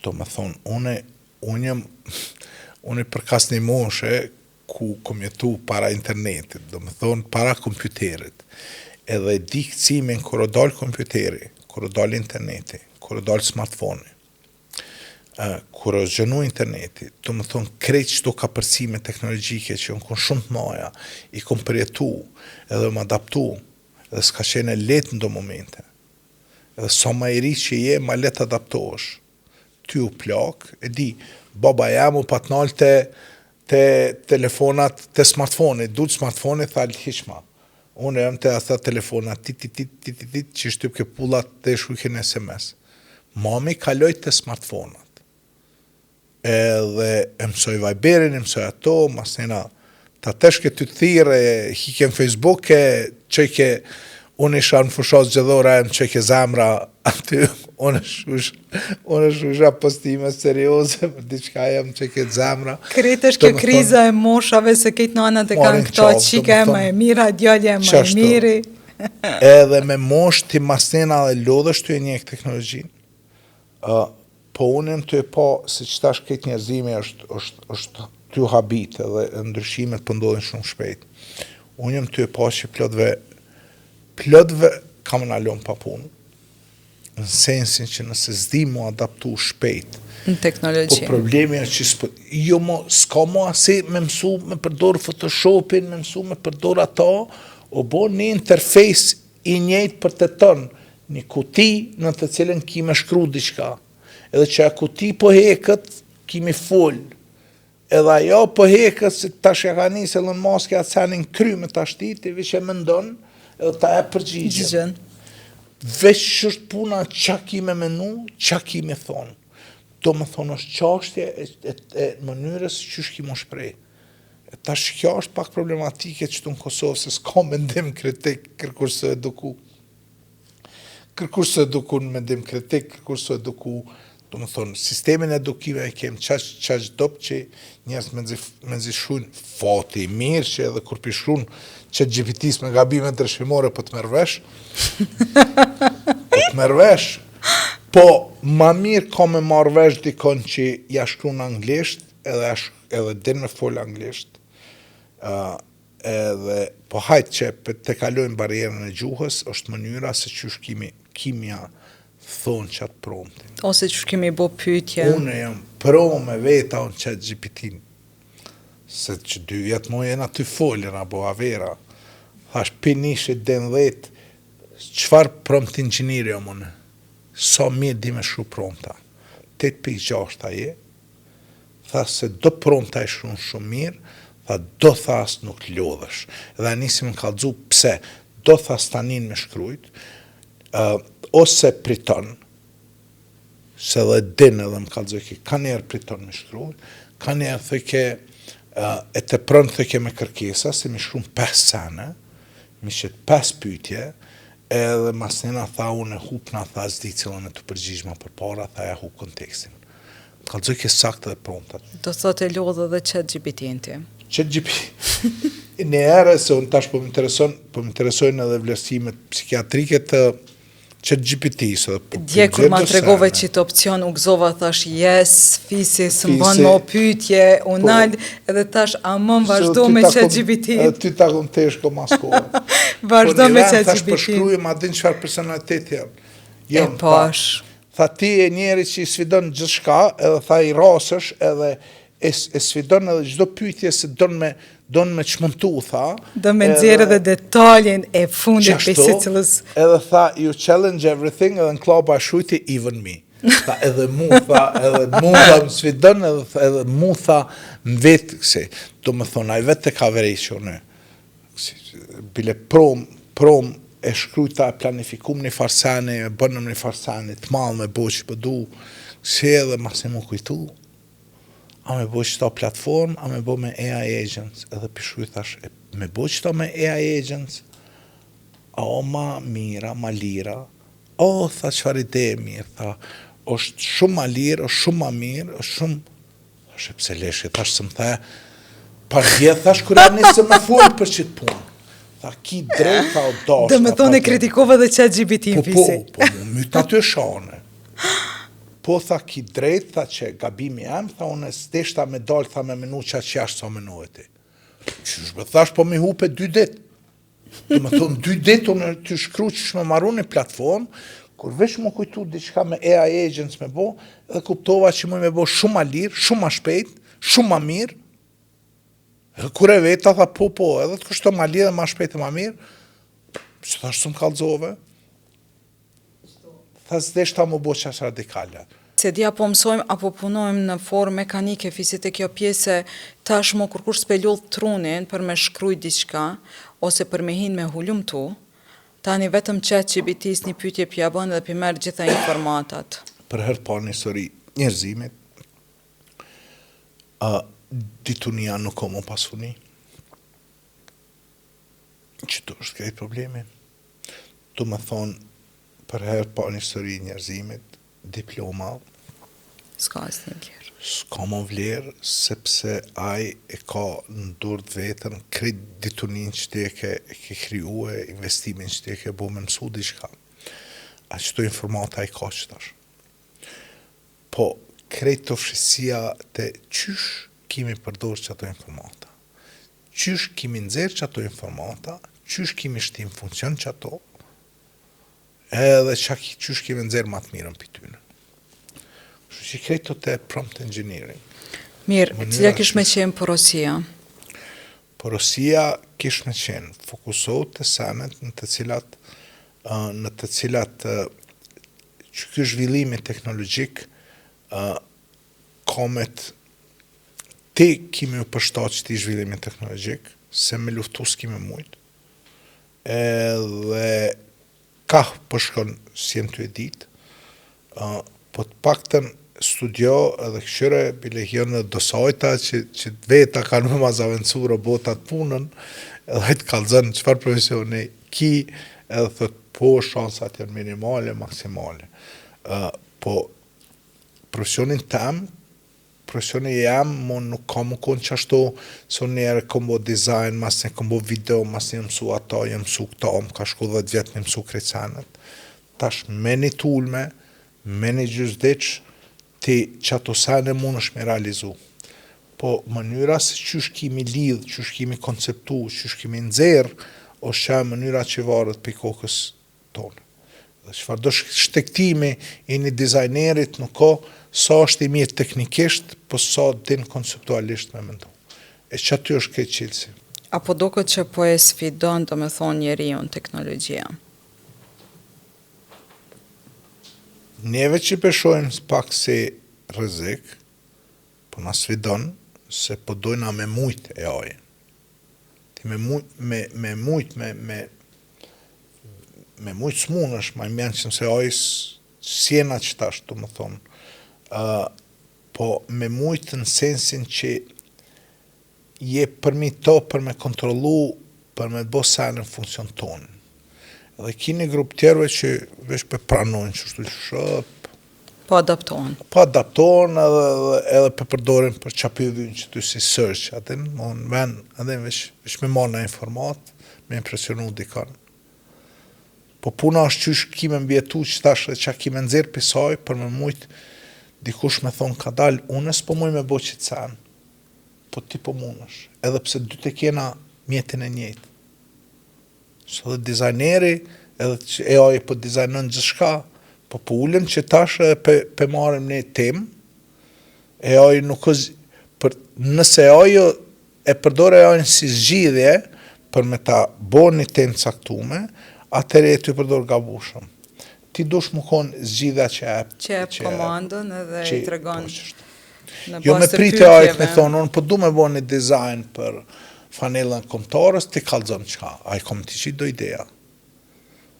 Domethonë, une, unë jam, unë përkas një moshe ku kom jetu para internetit, domethonë para kompjuterit, edhe e di kcimin kur o dal kompjuteri, kur o dal interneti, kur o dal smartphone kur o zgjanu interneti, domethonë krejt qëto kapërcime teknologjike që janë kon shumë të mdhaja, i kom përjetu, edhe jom adaptu, edhe s'ka qenë e lehtë në do momente. Edhe sa ma i ri që je, ma lehtë adaptohesh. Ty u plak, e di, baba jem u pat nal te, te telefonat, te smartphone, dul smartphone, tha hiq ma. Unë jam te ata telefonat, tit, tit, tit, tit, tit, tit, që shtypke pullat dhe shkrujke në SMS. Mami kaloi te smartphone-at. Edhe e mësoi Viberin, e mësoi ato, masnena ta teshke ty të thirre, hike në Facebook, e çojke, unë isha në fushatë zgjedhore, e më çojke zemra aty, unë shush, unë shusha postime serioze për diçka e më çojke zemra. Krejt është kjo kriza e moshave se krejt nanat e kanë këto çika e më e mira, djali e më i miri. Edhe me moshë ti masnena dhe lodhesh tu e njek teknologjinë. Uh, po unë jam tu e pa se që tash këtë njerëzimi është, është, është tu habit edhe ndryshimet po ndodhin shumë shpejt. Unë jam tu e pa që plotve, plotve ka me na lon pa punë, në sensin që nëse s'di mu adaptu shpejt, në teknologji. Po problemi është që s'po, jo mo, s'ka mo asi me mësu me përdor Photoshopin, me mësu me përdor ato, o bo një interfejs i njëjtë për të tonë. Një kuti në të cilën ki me shkru diçka. Edhe që ajo kuti po heket, ki me fol. Edhe ajo po heket, se tash ja ka nisë Elon Musk atë senin kry me ta shti, ti veç e mendon, edhe ta jep përgjigjen. Veç që është puna qa ki me menu, qa ki me thonë. Do me thonë është çashtje e, e, e mënyrës qysh ki m'u shpreh. E tash kjo është pak problematike qëtu në Kosovë, se s'ka mendim kritik kërkush s'u eduku. Kërkush s'u eduku në mendim kritik, kërkush s'u eduku, do me thonë, sistemin e edukimit e kem qaq, qaq dobt që njerëz mezi, mezi shkrujnë fati i mirë që edhe kur pi shkrun ChatGPT-s me gabime drejtshimore po të merr vesh, po të merr vesh, po ma mirë ka me marrë vesh dikon që ja shkrun anglisht, edhe, ja shk, edhe din me fol anglisht, uh, edhe po hajt që të kalojmë barrierën e gjuhës, është mënyra se qysh kimi, kimja thonë qatë promptin. Ose qysh kimi bo pyetje. Unë jam pro me veta unë ChatGPT-n. Se që dy vjetë mu jena ty folë, jena bo avera. Thash, pi nishit dhe në dhetë, qëfar prompt engineer jam unë? Sa mirë di me shkru prompta? 8.6 a je, Tha se do prompta i shkrun shumë mirë, tha do tha as nuk lodhesh. Dhe a nisi më kallxu pse, do tha s'tanin me shkrujt, uh, ose priton, se dhe din edhe më kallxoj ke, ka njerë priton me shkrujt, ka njerë thojke, uh, e të pron thojke me kërkesa, se mi shkrun 5 sene, mi qet 5 pyetje, edhe mas njëna tha unë e hupna, tha s'di cilën e të përgjigj ma përpara, tha ja hup kontekstin. Kallxoj ke saktë dhe promptat. Do thotë e lodhë edhe ChatGPT-n ti. ChatGPT. Një herë se unë tash po më intereson, po më interesojnë edhe vlerësimet psikiatrike të ChatGPT-s edhe po Dje kur ma tregove qit opcion u gëzova thash yes, fisi s'më bën mo pyetje, u po, nal edhe tash a më vazhdo me ChatGPT. Edhe ty ta kom teshko mas kohë. Vazhdo po, me ChatGPT. Tash përshkruaj ma din çfarë personaliteti jam. Jam e pash. Tha ti je njeri që i sfidon gjithçka edhe tha i rasësh edhe e, e sfidon edhe çdo pyetje se don me don me çmontu tha. Do me nxjerrë edhe detalin e fundit prej secilës. Edhe tha you challenge everything edhe në klapa shkrujti even me. Tha edhe mu tha edhe mu tha më sfidon edhe edhe mu tha më vet kësi. Do me thonë ai vetë e ka vërejt që unë Bile prom, prom e shkrujta e planifikum një farë seni, e bënëm një farë seni, të madh me bo që po du, si edhe mas e mu kujtu, a me bo qëta platform, a me bo me AI agents, edhe pi shkruj thash, e, me bo qëta me AI agents, a o ma mira, ma lira, o, tha çfarë ide e mirë, tha, është shumë ma lirë, është shumë ma mirë, është shumë, Thash e pse leshi, thash se më the, par dje, thash kur ja nisë me folë për qitë punë. Tha, ki drejt, tha, o dash. Do me thonë e kritikove dhe ChatGPT në po, po, po, mu mytë aty e shane. Po, tha, ki drejt, tha, që gabimi jam, tha, unë s'deshta me dalë, tha, me menu që që jashtë sa menove ti. Qysh be, thash, po mi hupe dy ditë. Do me thonë, dy ditë unë të shkru që me maru një platformë, kur veç më kujtu diçka me AI agents me bo, edhe kuptova që mu me bo shumë ma lirë, shumë ma shpejt, shumë ma mirë, edhe kur e veta, tha, po, po, edhe të kushto ma lirë, ma shpejt e ma mirë, që thash, s'më kallxove, Tha s'deshta mu bo qaq radikale. Se di a po mësojmë apo punojmë në formë mekanike fisi te kjo pjesë se tash mo kurkush s'pe lodh trunin për me shkrujt diçka ose për me hin me hulumtu, tani vetëm ChatGPT-s një pyetje pja bën dhe pi merr gjitha informatat. Për herë të parë në histori njerëzimit, ë ditunia nuk ka mo pasuni. Qëtu është krejt problemi. Do me thonë, për herë të parë në histori njerëzimit, diploma S'ka asnjë vlerë. S'ka më vlerë, sepse ai e ka në dorë të vetën krejt dituninë që ti e ke, e ke krijue, investimin që ti e ke bo me mësu diçka. A qëto informata i ka që tash. Po, krejt të fshisia te qysh kimi përdor qato informata. Qysh kimi nxjerr qato informata, qysh kimi shti në funksion qato, edhe qa, qysh kimi nxjerr ma të mirën pi tyne. Kështu që krejt të te prompt engineering. Mirë, cila kish me qenë porosia? Porosia kish me qenë fokusohu te senet në të cilat në të cilat që ky zhvillimi teknologjik ka me të ti ki me ju përshtat qëtij zhvillimi teknologjik, se me luftu s'ki me mujt, edhe kah po shkon s'jem tu e ditë, po të paktën studio edhe kqyre, bile janë edhe do sajta që, që veta kanë me ma zavendësu robotat punën, edhe ai të kallzon çfarë profesioni ki, edhe thot po shansat janë minimale, maksimale. Uh, po profesionin tem, profesioni jem, mo nuk ka me konë qashtu, se unë njëherë kom bo dizajn, masnej kom bo video, masnej jam mësu ato, jam mësu këto, më ka shku 10 vjet me mësu krejt senet. Tash me një tool me, me një gjysdiç, ti qato sene mundesh me realizu. Po mënyra se qysh ki mi lidh, qysh ki mi konceptu, qysh ki mi nxjerr, është qajo mënyra që varet prej kokës tonë. Dhe çfarëdo shtegtimi i një dizajnerit nuk ka sa është i mirë teknikisht, po sa din konceptualisht me mendu. E qaty është krejt çelësi. A po duket që po e sfidon, domethonë, njeriun teknologjia? Neve që pe shohim pak si rrezik, po na sfidon se po dojna me mujt AI-n. Ti me mujt, me, me mujt, me, me, me mujt s'munësh, ma i mjenqëm se AI s'jena qëtash, domethonë. Uh, po me mujt në sensin që je përmi to për me kontrollu, për me të bo sene në funksion tonë. Dhe ki një grup tjerëve që veç pe pranojnë qështu që shëp, Po adaptohen. Po adaptohen edhe, edhe, edhe pe përdorin për qa po vynë që ty si search, atë në në ven, edhe veç, veç me marrë në informat, me impresionu dikon. Po puna është qysh ki me mbjetu që tash dhe qa ki me nxjerr prej saj për me mujt dikush me thonë ka dal, unë s'po muj me bo qëtë sen, po ti po munësh, edhe pse dytë e kena mjetin e njëjtë. Se edhe dizajneri, edhe që AI po dizajnon gjithçka, po po ulem që tash edhe pe, pe marrim një temë, AI nuk është, për, nëse AI e përdor AI-n si zgjidhje për me ta bo një temë caktume, atëherë je tu përdor gabushëm. Ti dush me konë zgjidhja që e Që jep komandën edhe i tregon po, në Jo me prit AI-t me thonë, unë po du me bo një dizajn për fanellën kombëtarës, ti kallzon çka, ai ka me t'i qitë do ideja.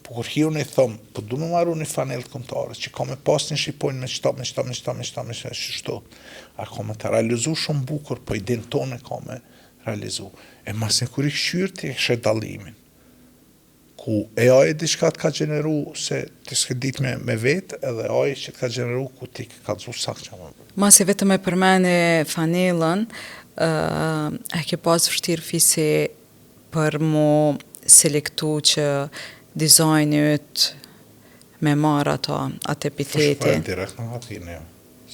Po kur hi unë i thom, po du me maru një fanellë kombëtarës, që ka me pas një shqiponjë me qëto, me qëto, me qëto, me qëto, me qëto, qështu. Ai ka me të realizu shumë bukur, po idenë tonë ka me realizu. E masnej kur i kqyr ti e sheh dallimin. Ku AI diçka të ka gjeneru se ti s'ke ditë me, me vetë, edhe AI që të ka gjeneru ku ti ke kallzu saktë që më. Masi vetëm e përmene fanellën, uh, e ke pas vështirë fisi për mu selektu që dizajni yt me marrë ato, atë epiteti. Fush direkt në hatinë, jo.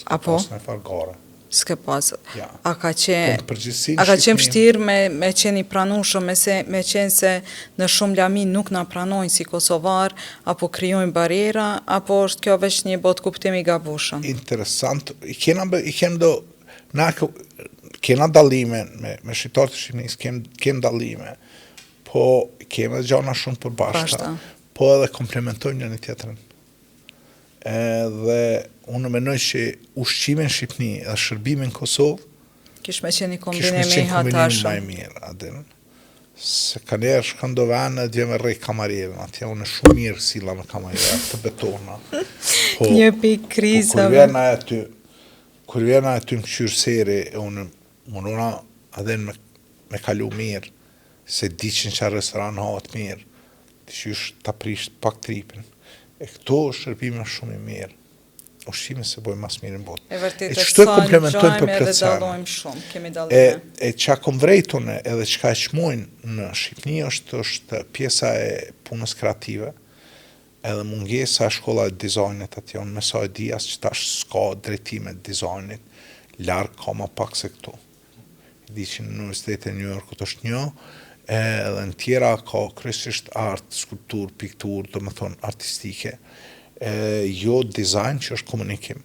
S'ka Apo? pas në farë gare. S'ke pas. Ja. A ka qenë Po, në përgjithësi a ka qenë Shqipëni- vështirë me me qenë i pranueshëm, me se me qenë se në shumë lami nuk na pranojnë si kosovar, apo krijojnë barriera, apo është kjo veç një botëkuptim i gabushëm? Interesant, i kena i kem do na kena dallime me me shqiptarët e Shqipërisë, kem kem dallime. Po kemi edhe gjana shumë të përbashkëta, po edhe komplementojmë njëri tjetrin. Edhe unë mendoj që ushqimi në Shqipëni dhe shërbimi në Kosovë kish me qenë një kombinim i hatashëm. Më i mirë, a din. Se ka njerë shkon do vende dhe me rreh kamarierin, atje unë shumë mirë silla me kamarierë, të betona. Po, një pikë krizave. Po, kur vjen ai aty, kur vjen ai aty më kqyr seri, e unë mundona a din me, me kalu mirë, se di që në qatë restoran hahet mirë, Ti qysh ta prish pak tripin. E këto shërbimi është shumë i mirë. Ushqimi se bojmë ma s'miri në botë. E vërtetë, e qështu e komplementojmë për plot sene. Shumë, kemi dallime. E, e çka kom vrejt unë edhe çka e çmojnë në Shqipni është, është pjesa e punës kreative, edhe mungesa e shkolla e dizajnit atje, unë me sa e di as që tash s'ka drejtime të dizajnit, larg ka ma pak se këtu. E di që në Universitetin e New Yorkut është një, edhe në tjera ka kryesisht art, skulpturë, pikturë, domethonë artistike, e, jo dizajn që është komunikim.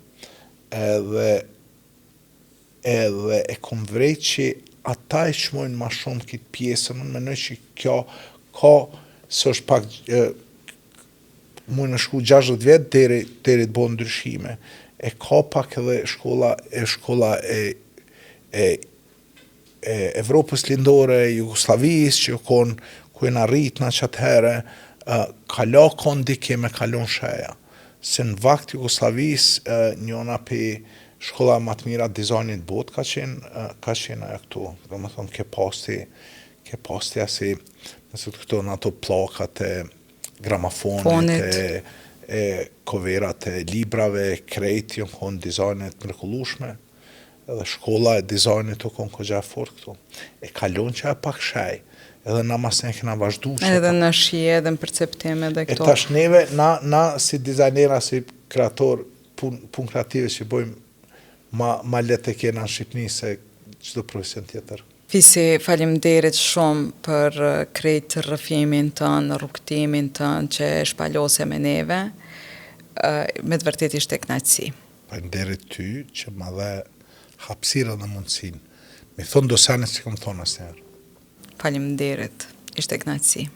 Edhe edhe e kom vrejt që ata e çmojnë ma shumë këtë pjesën, unë mendoj që kjo ka se është pak e, Mujnë me shku 60 vjet deri deri të bëhen ndryshime. E ka pak edhe shkolla e shkolla e e e Evropës Lindore, Jugosllavisë që u kon ku jena rrit na qatëherë, uh, kala ka ndikim e ka lon sheja. Se në vakt Jugosllavisë, uh, njona pe shkolla ma të mira dizajnit botë ka qenë, uh, ka qenë ajo këtu. Domethonë ke pas ti, ke pas ti asi, nëse të kujtohen ato pllakat e gramafonit, Fonit. e, e koverat e librave, krejt jon konë dizajne të mrekullueshme. Edhe shkolla e dizajnit u konë kogja e fort këtu. E ka lonë që e pak shej, edhe na mas ne kena vazhdu që Edhe në shije, edhe në perceptim, edhe E këto. tash neve, na, na si dizajnera, si kreator, pun, pun kreative që bojmë, ma, ma lehtë e kena në Shqipni se çdo profesion tjetër. Fisi, faleminderit shumë për eh, krejt rrëfimin tënd, rrugëtimin tënd që e shpalose me neve. Eh, Me të vërtet ishte kënaqësi. Faleminderit ty që ma dhe hapësirën dhe mundësinë. Mi thonë do sene që kom thonë asnjëherë. Faleminderit. Ishte kënaqësi.